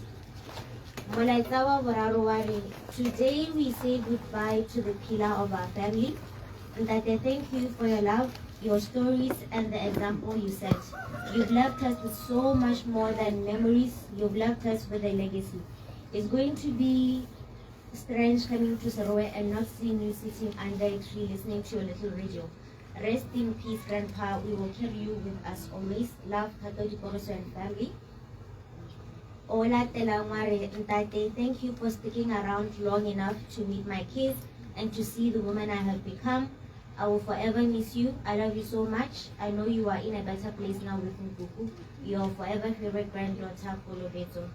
Molaetsa wa boraro wa re today we say goodbye to the pillar of our family. Ntate, thank you for your love, your stories, and the example you set. You've left us with so much more than memories. You've left us with a legacy. It's going to be strange coming to Serowe and not seeing you sitting under a tree listening to your little radio. Rest in peace, Grandpa. We will carry you with us always. Love, Thato Dipogiso and family. O latelang wa re ntate, thank you for sticking around long enough to meet my kids and to see the woman I have become. I will forever miss you. I love you so much. I know you are in a better place now with Nkuku, your forever favorite granddaughter, Kolobeto.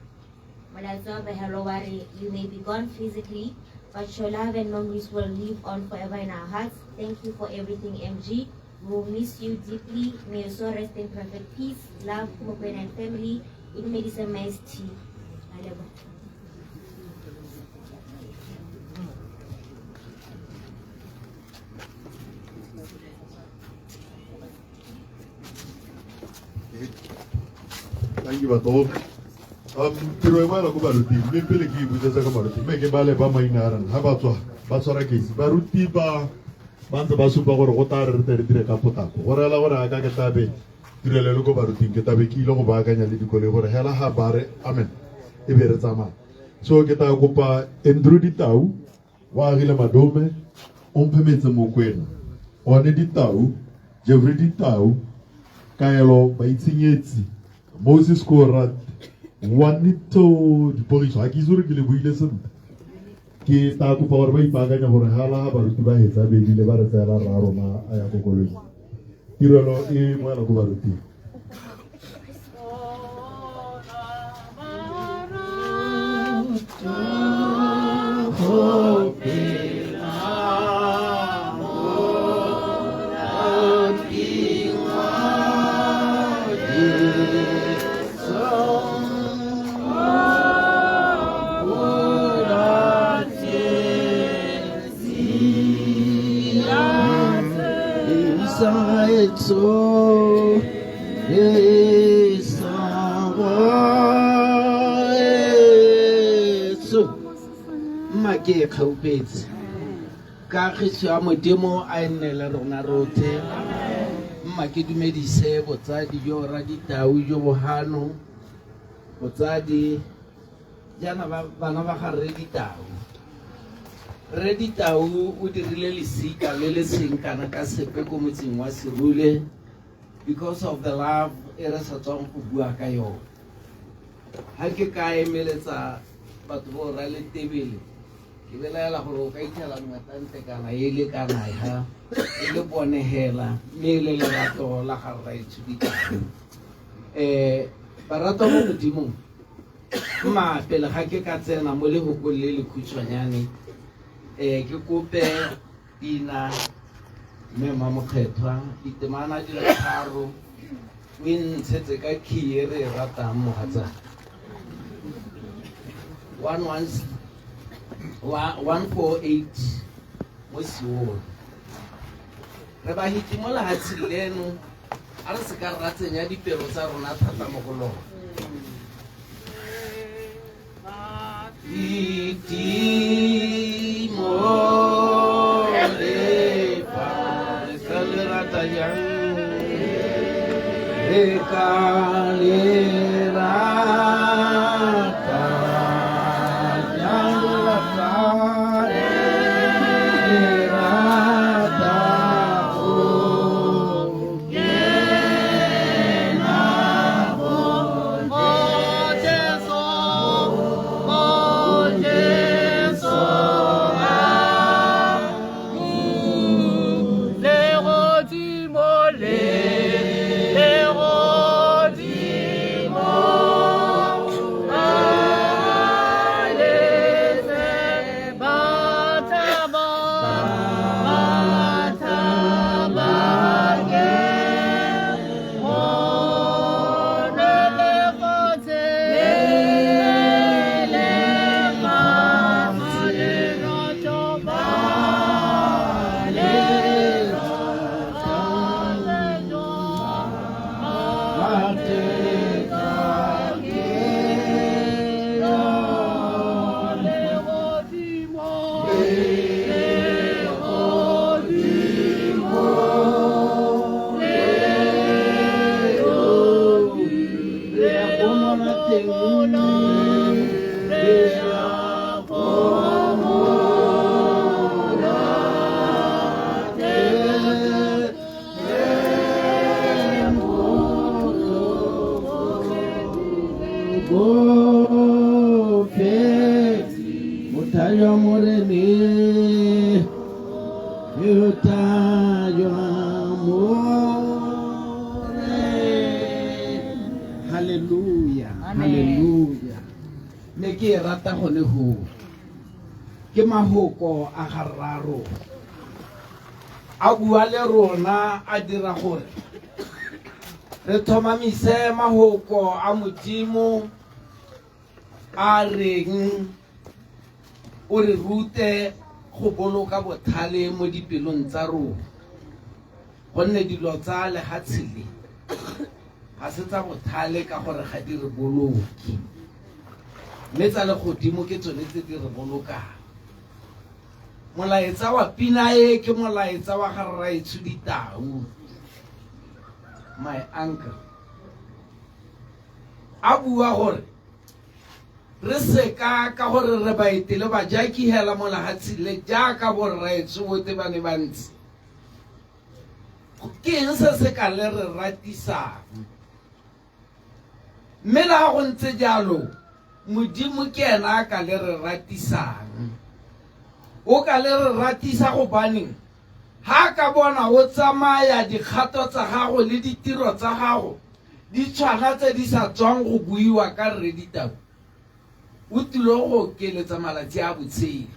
Molaetsa wa bohelo wa re, you may be gone physically, but your love and memories will live on forever in our hearts. Thank you for everything, MG. We will miss you deeply. May your soul rest in perfect peace. Love, Mokwena and family. Idumedise Maes T. A leboga. Thank you batho. Tiro e boela ko baruting mme pele ke e busetsa ko baruting mme ke bale ba maina a rena ga ba tswa ba tshwara kesi baruti ba ba ntse ba supa gore go tla re re tle re dire ka potlako go reela gore a ka ke tla be tirelo e le ko baruting ke tla be ke ile go baakanya le dikoloi gore hela ga ba re amen e be re tsamaya. So ke tla kopa Andrew Ditau wa agile Madome, o mphemetse Mokwena, one Ditau, Jeffrey Ditau, Kaelo Baitshenyetsi, Moses Korat, Juanito Dipogiso. Ga ke itse gore ke le buile sentle. Ke tla kopa gore ba ipaakanya gore ga la ga baruti ba hetsa be ebile ba re tseela rra rona a ya ko koloing. Tirelo e boela ko baruting. Go phela mo Gaetsho esa gaetsho mma ke e kgaupetse kagiso ya modimo a e nne le rona rotlhe mma ke dumedise botsadi jo ra ditau jo bohano botsadi jaana bana ba ga rre ditau rre ditau o dirile lesika le le seng kana ka sepe ko motseng wa serule because of the love e re sa tswang go bua ka yone ga ke ka emeletsa batho bo ra letebele ke belaela gore o ka itlhela nngwe kana e le kana ha e le bone hela mme e le lerato la ga rraetsho ditau um baratwa mo modimong mma pele ga ke ka tsena mo lehokong le le khutshwanyane um ke kope pina mme mmamokgethwa ditemana di le tharo o e ntshetse ka key e re e ratang mogatsana 148 mo sione re bahitse mo lehatsheng leno a re se ka ra tsenya dipelo tsa rona thata mo go lone Ditimo lefa re ka le rata jang re ka le rata jang rata le rata go kena go Jesu Hallelujah. Hallelujah. Ne ke e rata gone ho. Ke mahoko a ga rraro. A bua le rona a dira gore re tlhomamise mahoko a modimo a reng o re rute go boloka bothale mo dipelong tsa rona gonne dilo tsa lehatshe le ga se tsa bothale ka gore ga di re boloke mme tsa legodimo ke tsone tse di re bolokang molaetsa wa pina e ke molaetsa wa ga rraetsho ditau my uncle a bua gore re seka ka gore re baetele bajaki hela mo lehatsheng le jaaka borraetsho bote ba ne ba ntse ke eng se se ka le re ratisang mme le ga go ntse jalo modimo ke ena a ka le re ratisang o ka le re ratisa gobaneng ha ka bona o tsamaya dikgato tsa gago le ditiro tsa gago di tshwana tse di sa tswang go buiwa ka rre ditau o tlile go okeletsa malatsi a botshelo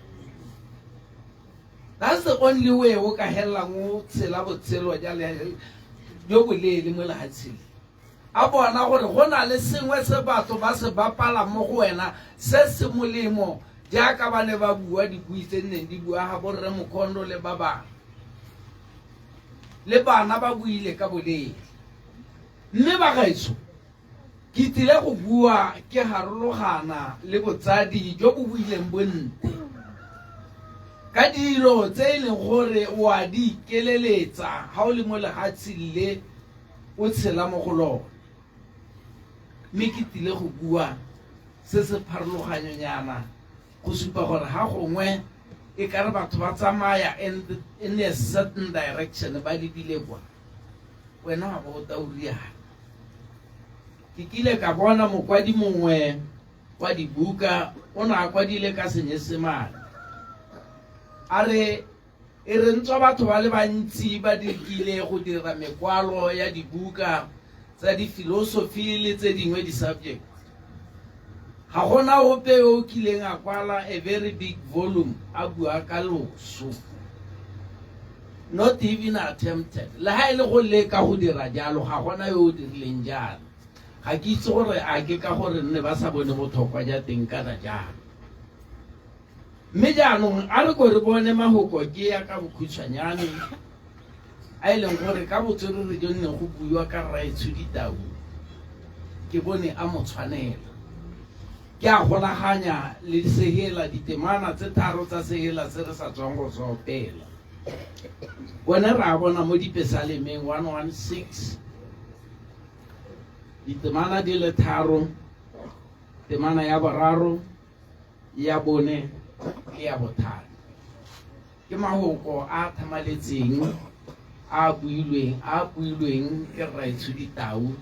that's the only way o ka helelang o tshela botshelo jo boleele mo lehatsheng a bona gore go na le sengwe se batho ba se bapala mo go wena se se molemo jaaka ba ne ba bua dibui tse neng di bua ga borre mokhondo le ba bangwe. Le bana ba buile ka boleele. Mme bagaetsho, ke tlile go bua ke harologana le botsadi jo bo buileng bontle ka dilo tse e leng gore o a di ikeleletsa ga o le mo lehatsheng le o tshela mo go lone. Mme ke tlile go bua se se pharologanyonyana go supa gore ga gongwe e ka re batho ba tsamaya in a certain direction ba lebile kwa, wena wa bo o ta o riana. Ke kile ka bona mokwadi mongwe wa dibuka o ne a kwadile ka Senyesemane, a re e re ntswa batho ba le bantsi ba dikile go dira mekwalo ya dibuka tsa difilosofi le tse dingwe di-subject, ga gona ope yo o kileng a kwala a very big volume a bua ka loso, not even attempted, le ha e le go leka go dira jalo, ga gona yo o dirileng jalo. Ga ke itse gore a ke ka gore nne ba sa bone botlhokwa ja teng kana jang. Mme jaanong a re ko re bone mahoko ke ya ka bokhutshwanyane a e leng gore ka botswerere jo nneng go buiwa ka rraetsho Ditau, ke bone a mo tshwanela. Ke a golaganya le sehela, ditemana tse tharo tsa sehela se re sa tswang go se opela. Bone re a bona mo dipesalemeng 116, ditemana di le tharo, temana ya boraro, ya bone le ya bothano. Ke mahoko a thamaletseng a builweng ke rraetsho Ditau,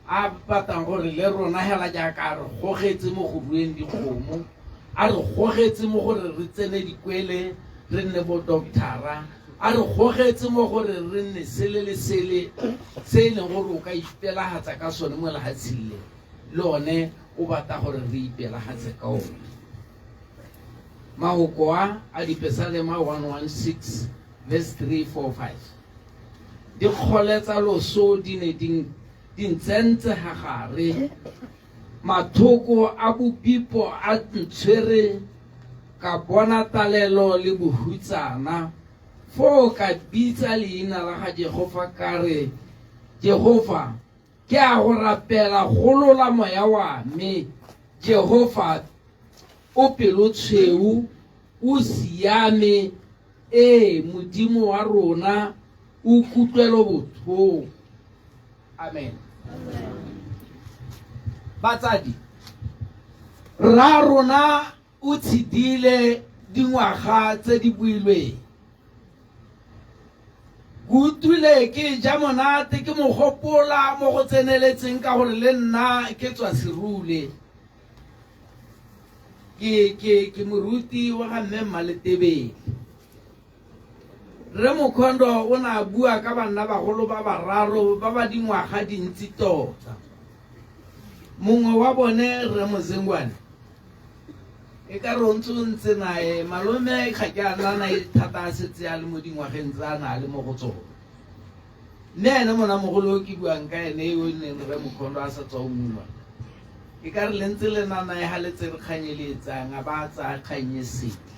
a batlang gore le rona hela jaaka a re gogetse mo go rueng dikgomo, a re gogetse mo gore re tsene dikwele re nne bo doctora, a re gogetse mo gore re nne sele le sele se e leng gore o ka ipelagatsa ka sone mo lehatsheng le, le one o batla gore re ipelagatse ka one. Mahoko a a dipesalema 116 verse 3, 4, 5. Dikgole tsa loso di ne di ntsentse ga gare, mathoko a bobipo a ntshwere, ka bona talelo le bohutsana. Foo ka bitsa leina la ga Jehova ka re, Jehova, ke a go rapela, golola moya wa me. Jehova o pelotshweu, o siame, ee, Modimo wa rona o kutlwelobotlhoko. Amen. Batsadi, rra rona o tshedile dingwaga tse di builweng. Ke utlwile ke ja monate ke mo gopola mo go tseneletseng ka gore le nna ke tswa Serule. Ke moruti wa ga mme Mmaletebele. Rre Mokhondo o ne a bua ka banna bagolo ba bararo ba ba dingwaga dintsi tota. Mongwe wa bone, Rre Mozengwane, e ka re o ntse o ntse nae, malome ga ke a nna nae thata a setse a le mo dingwageng tse a na a le mo go tsone. Mme ene monamogolo o ke buang ka ene yo e neng Rre Mokhondo a sa tswa o muma, e ka re le ntse le na nae ga le tsere kgang e le e tsayang, a ba a tsaya kgang e sele.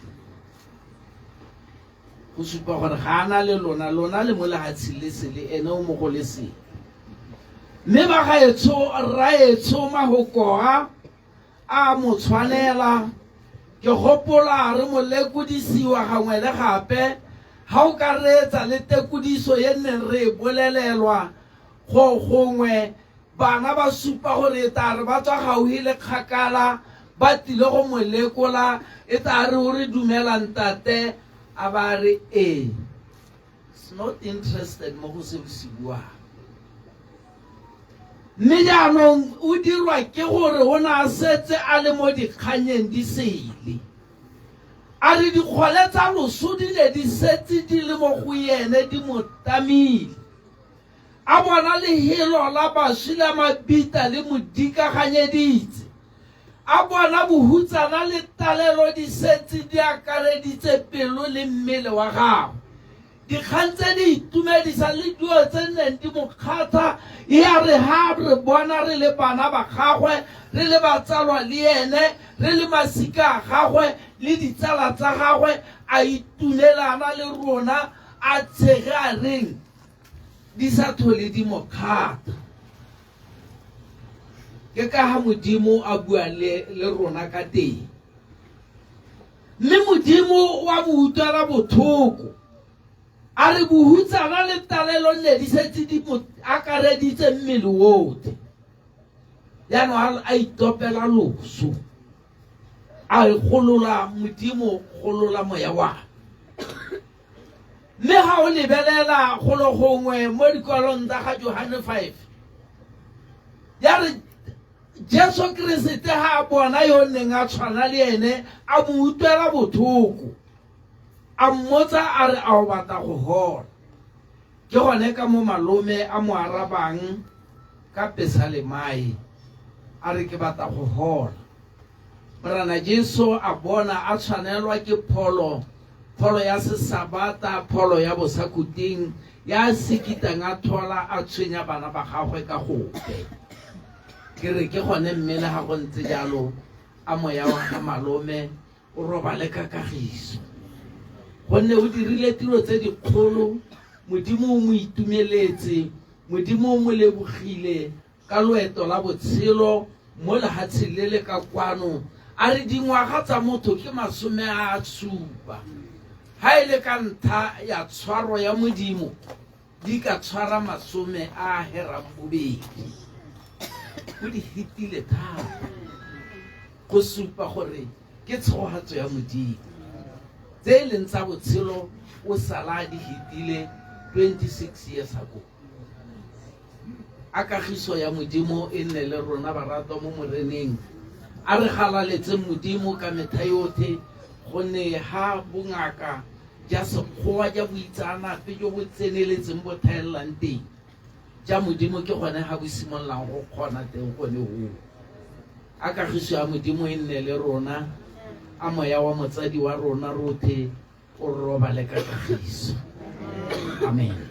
Go supa gore ga a na le lona, lona le mo lehatsheng le sele, ene o mo go le sele. Mme ba gaetsho, rraetsho Mahokoa a mo tshwanela, ke gopola re mo lekodisiwa gangwe le gape, ga o ka reetsa le tekodiso e nneng re e bolelelwa, go gongwe bana ba supa gore e tla re ba tswa gaufi le kgakala ba tlile go mo lekola, e tla re o re dumela ntate, a ba re ee, is not interested mo go se o se buang. Mme jaanong o dirwa ke gore o ne a setse a le mo dikganyeng di sele. A re dikgole tsa loso di ne di setse di le mo go ene di mo tamile. A bona lehelo la baswi la mabita le mo dikaganyeditse. A bona bohutsana le talelo di setse di akareditse pelo le mmele wa gagwe. Dikgang tse di itumedisang le duo tse nneng di mo kgatha, e a re ha re bona re le bana ba gagwe, re le batsalwa le ene, re le masika a gagwe le ditsala tsa gagwe, a itumelana le rona, a tshege a reng. di sa tlhole di mo kgatha. Ke ka ga Modimo a bua le rona ka teng. Mme Modimo wa mo utlwela botlhoko. A re bohutsana le talelo nne di setse di mo akareditse mmele otlhe. Jaanong a itopela loso. A golola Modimo, golola moya wa. Mme ga o lebelela golo gongwe mo dikwalong tsa ga Johane 5, ya re Jesu Keresete ga a bona yo neng a tshwana le ene, a mo utlwela botlhoko, a mmotsa a re a o batla go hola. Ke gone ka mo malome a mo arabang ka pesalemae, a re ke batla go hola. Morena Jesu a bona a tshwanelwa ke pholo, pholo ya sesabata, pholo ya bosakhuting, ya sekitang a thola a tshwenya bana ba gagwe ka gope. Ke re ke gone mme le ga go ntse jalo, a moya wa ga malome o robale ka kagiso. Gonne o dirile tiro tse dikgolo, Modimo o mo itumeletse, Modimo o mo lebogile ka loeto la botshelo mo lehatsheng le le ka kwano. A re dingwaga tsa motho ke 70. Ha e le ka ntlha ya tshwaro ya Modimo, di ka tshwara 78. O di fetile thata go supa gore ke tshegofatso ya Modimo. Tse e leng tsa botshelo o sala a di fetile 26 years ago. A kagiso ya Modimo e nne le rona baratwa mo Moreneng. A re galaletseng Modimo ka metlha yotlhe, gonne ha bongaka ja sekgowa ja boitseanape jo bo tseneletseng bo thaelelang teng, ja Modimo ke gone ga bo simololang go kgona teng gone hoo. A kagiso ya Modimo e nne le rona, a moya wa motsadi wa rona rothe o robale ka kagiso. Amen.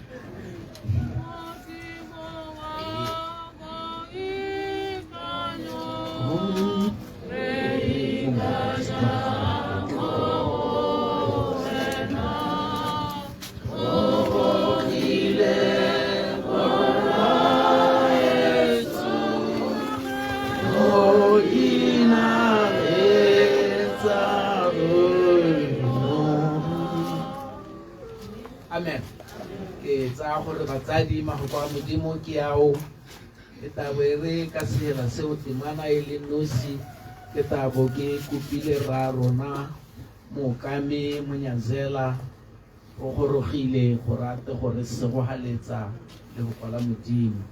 Amen. Ke tsaya gore batsadi mafoko a Modimo ke ao, ke tabo e re ka sehela seo temana e le nosi, ke tabo ke kopile rra rona Mokame Monyanzela o gorogile go rate gore segogaletsa lefoko la Modimo.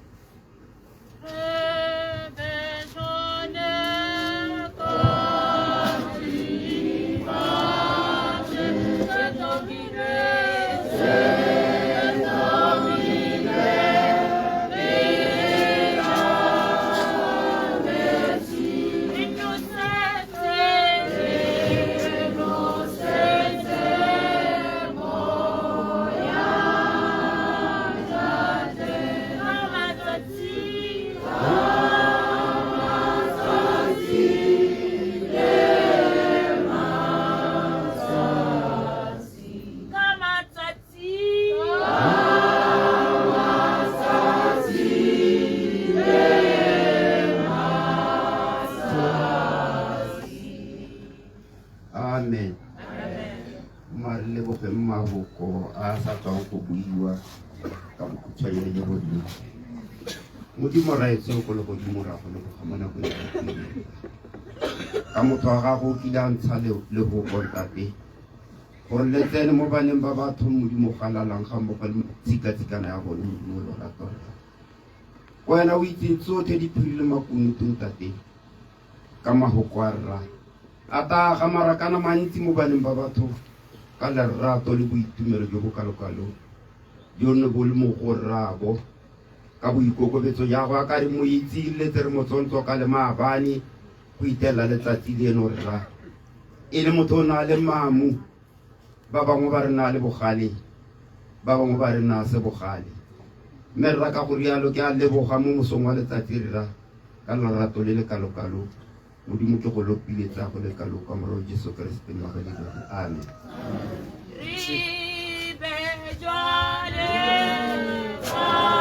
Amen. Mma re lebogeng mafoko a sa tswang go buiwa ka bokhutshwanyane jo bo rileng. Modimo raetse o ko legodimo ra go leboga mo nakong ya gompieno. Ka motho wa gago o kile a ntsha lehoko ntate gore le tsene mo baneng ba batho Modimo galalang ga mmogo le tshikatshikana ya bone Modimo lorato rra. Wena o itseng tsotlhe diphiri le makunutu ntate ka mahoko a rra a taga marakana mantsi mo baneng ba batho ka lerato le boitumelo jo bo kalokalo jo ne bo le mo go rraabo ka boikokobetso ja go akare mo itse le tle re motsontso ka le maabane go itelela letsatsi leno rra e le motho o na le mamu ba bangwe ba re na le bogale ba bangwe ba re na se bogale mme rra ka go rialo ke a leboga mo mosong wa letsatsi rra ka lerato le le kalokalo Modimo ke go lopile tsa go le kalo ka morao Jesu Keresete mma amen. Re be jwale ka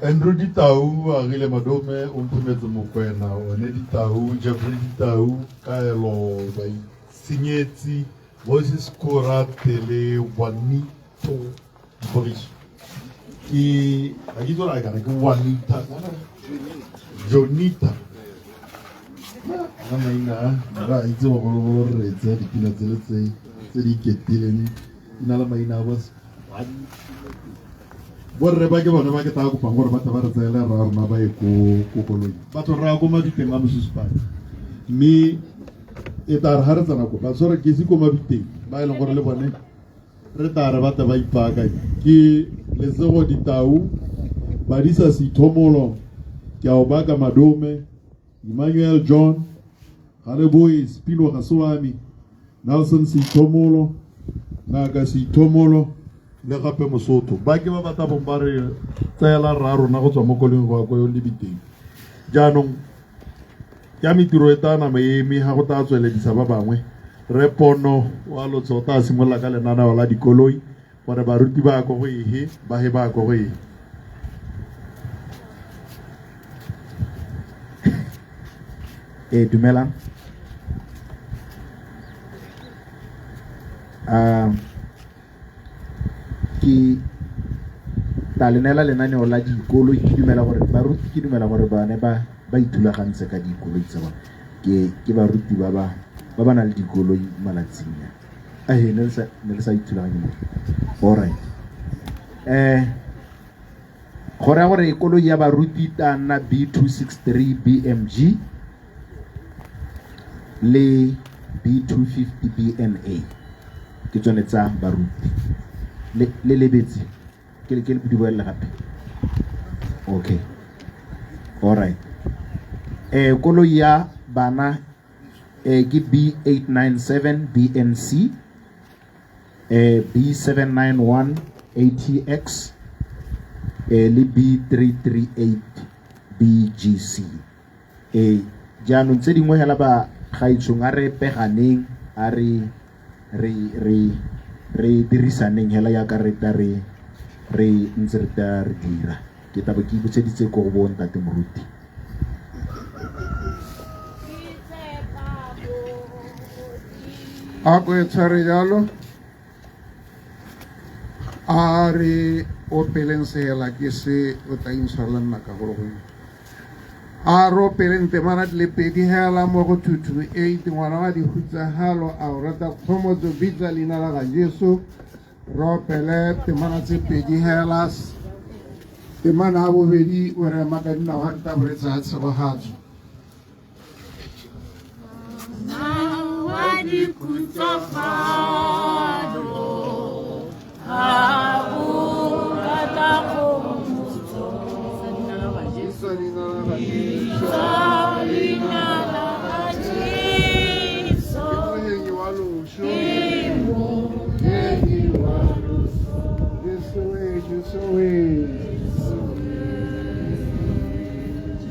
Andrew Ditau, Arile Madome, Omphemetse Mokwena, one Ditau, Jeffrey Ditau, Kaelo Baitshenyetsi, Moses Korate le Juanito Boris. Ke ga ke itse gore a kana ke Juanita, Jonita. Ka maina a, ra itse bogologolo re reetse dipina tsele tse tse di iketileng di na le maina a bo borre ba ke bone ba ke tla kopang gore ba tle ba re tseele rra rona ba ye ko ko koloi. Batho re ya ko mabiteng a Mosusupane, mme e tla re ga re tsena ko ba tshware ke se ko mabiteng ba e leng gore le bone re tla re batla ba ipaakanya. Ke Lesego Ditau, Badisa Seithomolo, ke a o baka Madome, Emmanuel John, Galeboe Spino Gasoami, Nelson Seithomolo, Ngaka Seithomolo le gape Mosotho. Ba ke ba ba tla bong ba re tseela rra rona go tswa mo koloing go ya ko lebiteng. Jaanong ya metiro e tla nama e eme ga go tla tsweledisa ba bangwe. Re Pono wa lotso o tla simolola ka lenaneo la dikoloi gore baruti ba ko go ehe, ba he ba ko go ehe. Dumelang. Ke tla le neela lenaneo la dikoloi. Ke dumela gore baruti, ke dumela gore bane ba ba ithulagantse ka dikoloi tsa bone. Ke baruti ba ba ba ba nang le dikoloi malatsing a. Ahe, ne le sa ithulaganye mo. All right. Go raya gore koloi ya baruti ta nna B263 BMG le B250 BNA. Ke tsone tsa baruti. Le lebetse. Ke le di boelela gape. Okay. All right. Koloi ya bana ke B897 BNC, B791 ATX, le B338 BGC. Jaanong tse dingwe hela ba gaetshong a re peganeng, a re re re re dirisaneng hela yaka re ta re re ntse re ta re dira. Ke tla bo ke ibotseditse ko go bo ntate moruti. A ko e tshware jalo, a re opeleng sehela ke se o tla intshwarela nna ka golo gongwe. A re opeleng temana di le pedi hela mo go 228, ngwana wa dikhutsahalo a o rata kgomotso, bitsa leina la ga Jesu. Re opele temana tse pedi hela. Temana ya bobedi o re ema ka dinao ga re tla bo re tsaya tshegogatso. Wa dikhutsafalo, ha o rata kgomotso, bitsa leina la ga Jesu. Bitsa leina la ga Jesu. Ke mohenyi wa loso. Ke mohenyi wa loso. Jesu we, Jesu we.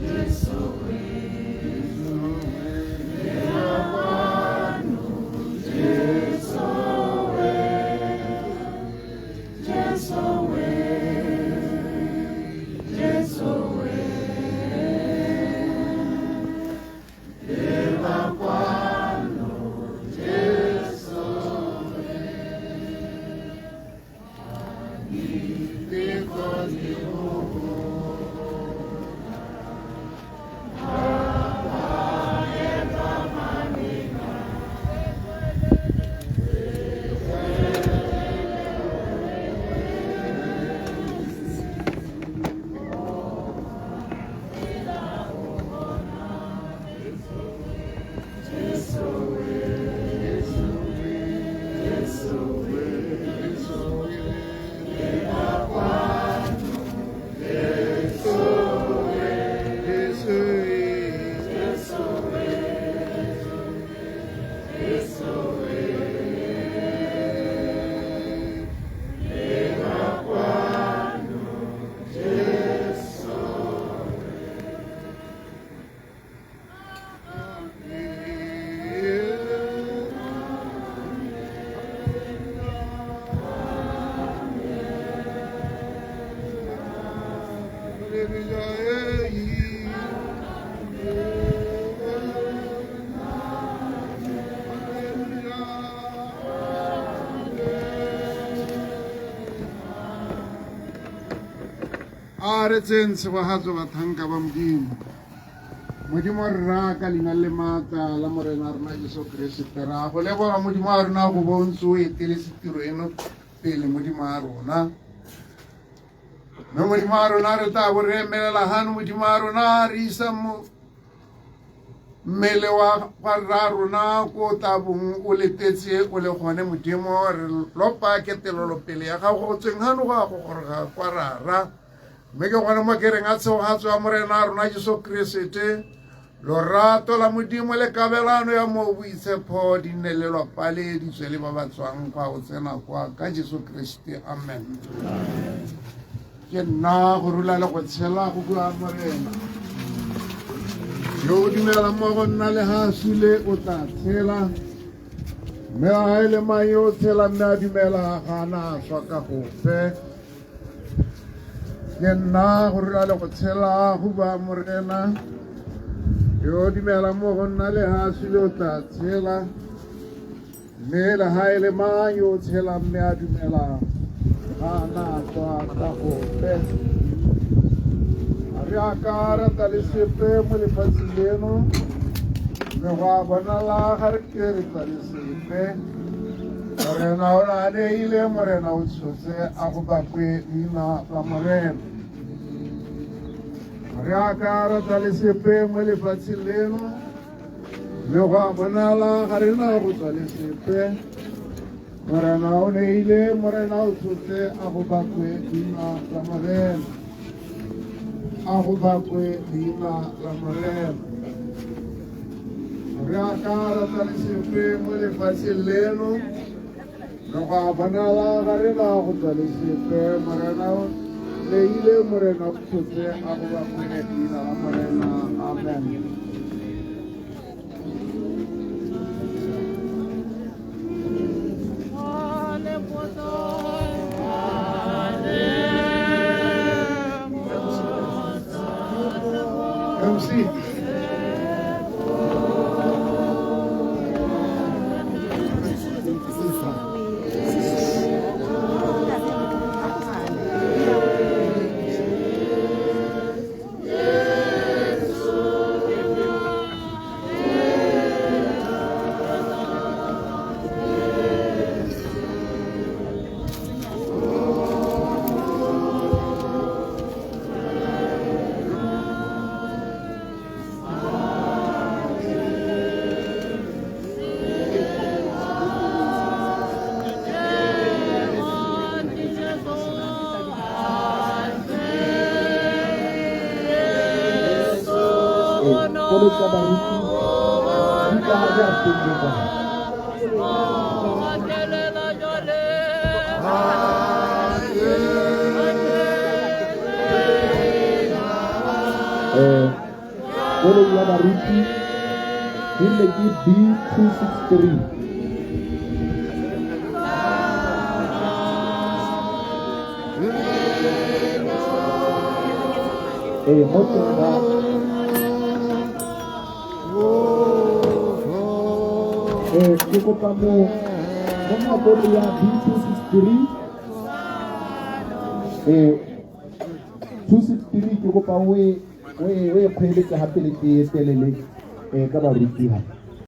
Jesu we. Jesu we. Jesu we. Jesu we. Leba kwano, Jesu we. Diteko A re tseng tshegogatso bathanka ba Modimo. Modimo rra ka leina le maatla la Morena a rona Jesu Keresete, ra go leboga Modimo a rona go bo o ntse o eteletse tiro eno pele Modimo a rona. Mme Modimo a rona re tla bo re emelela gano Modimo a rona re isa mo mmele wa ga rra rona ko o tla bong o letetse o le gone Modimo, re lopa ketelelopele ya gago go tsweng gano go ya go goroga kwa rara. Mme ke gone mo ke reng a tshegogatso ya Morena a rona Jesu Keresete, lorato la Modimo le kabelano ya mo boitshepho di nne le lwapale di tswe le ba ba tswang kwa o tsena kwa ka Jesu Keresete, amen. Ke nna go rula le go tshela go bua Morena. Yo o dumelang mo go nna le ha a sule o tla tshela, mme ha e le mang yo o tshela mme a dumela ga a na a swa ka gope. Ke nna go rula le go tshela go bua Morena. Yo o dumelang mo go nna le ha a sule o tla tshela, mme le ha e le mang yo o tshelang mme a dumela ga a na a swa ka gope. Ga re a ka rata le sepe mo lefatsheng leno, mme go a bonala ga re ke re tswa le sepe. Morena o na neile, Morena o tshotse, a go bakwe leina la Morena. Ga re a ka rata le sepe mo lefatsheng leno, mme go a bonala ga re na go tswa le sepe. Morena o neile, Morena o tshotse, a go bakwe leina la Morena. A go bakwe leina la Morena. Ga re a ka rata le sepe mo lefatsheng leno, mme go a bonala ga re na go tswa le sepe. Morena o neile, Morena o tshotse, a go bakwe leina la Morena. Amen. MC. Koloi tsa baruti di ka ga di a teng kwa. Koloi ya baruti e rile ke B263. Mo teng ga ke kopa mo koloi ya B263, 263 ke kopa o e kgweeletse gape le ke e telele ka baruti ha.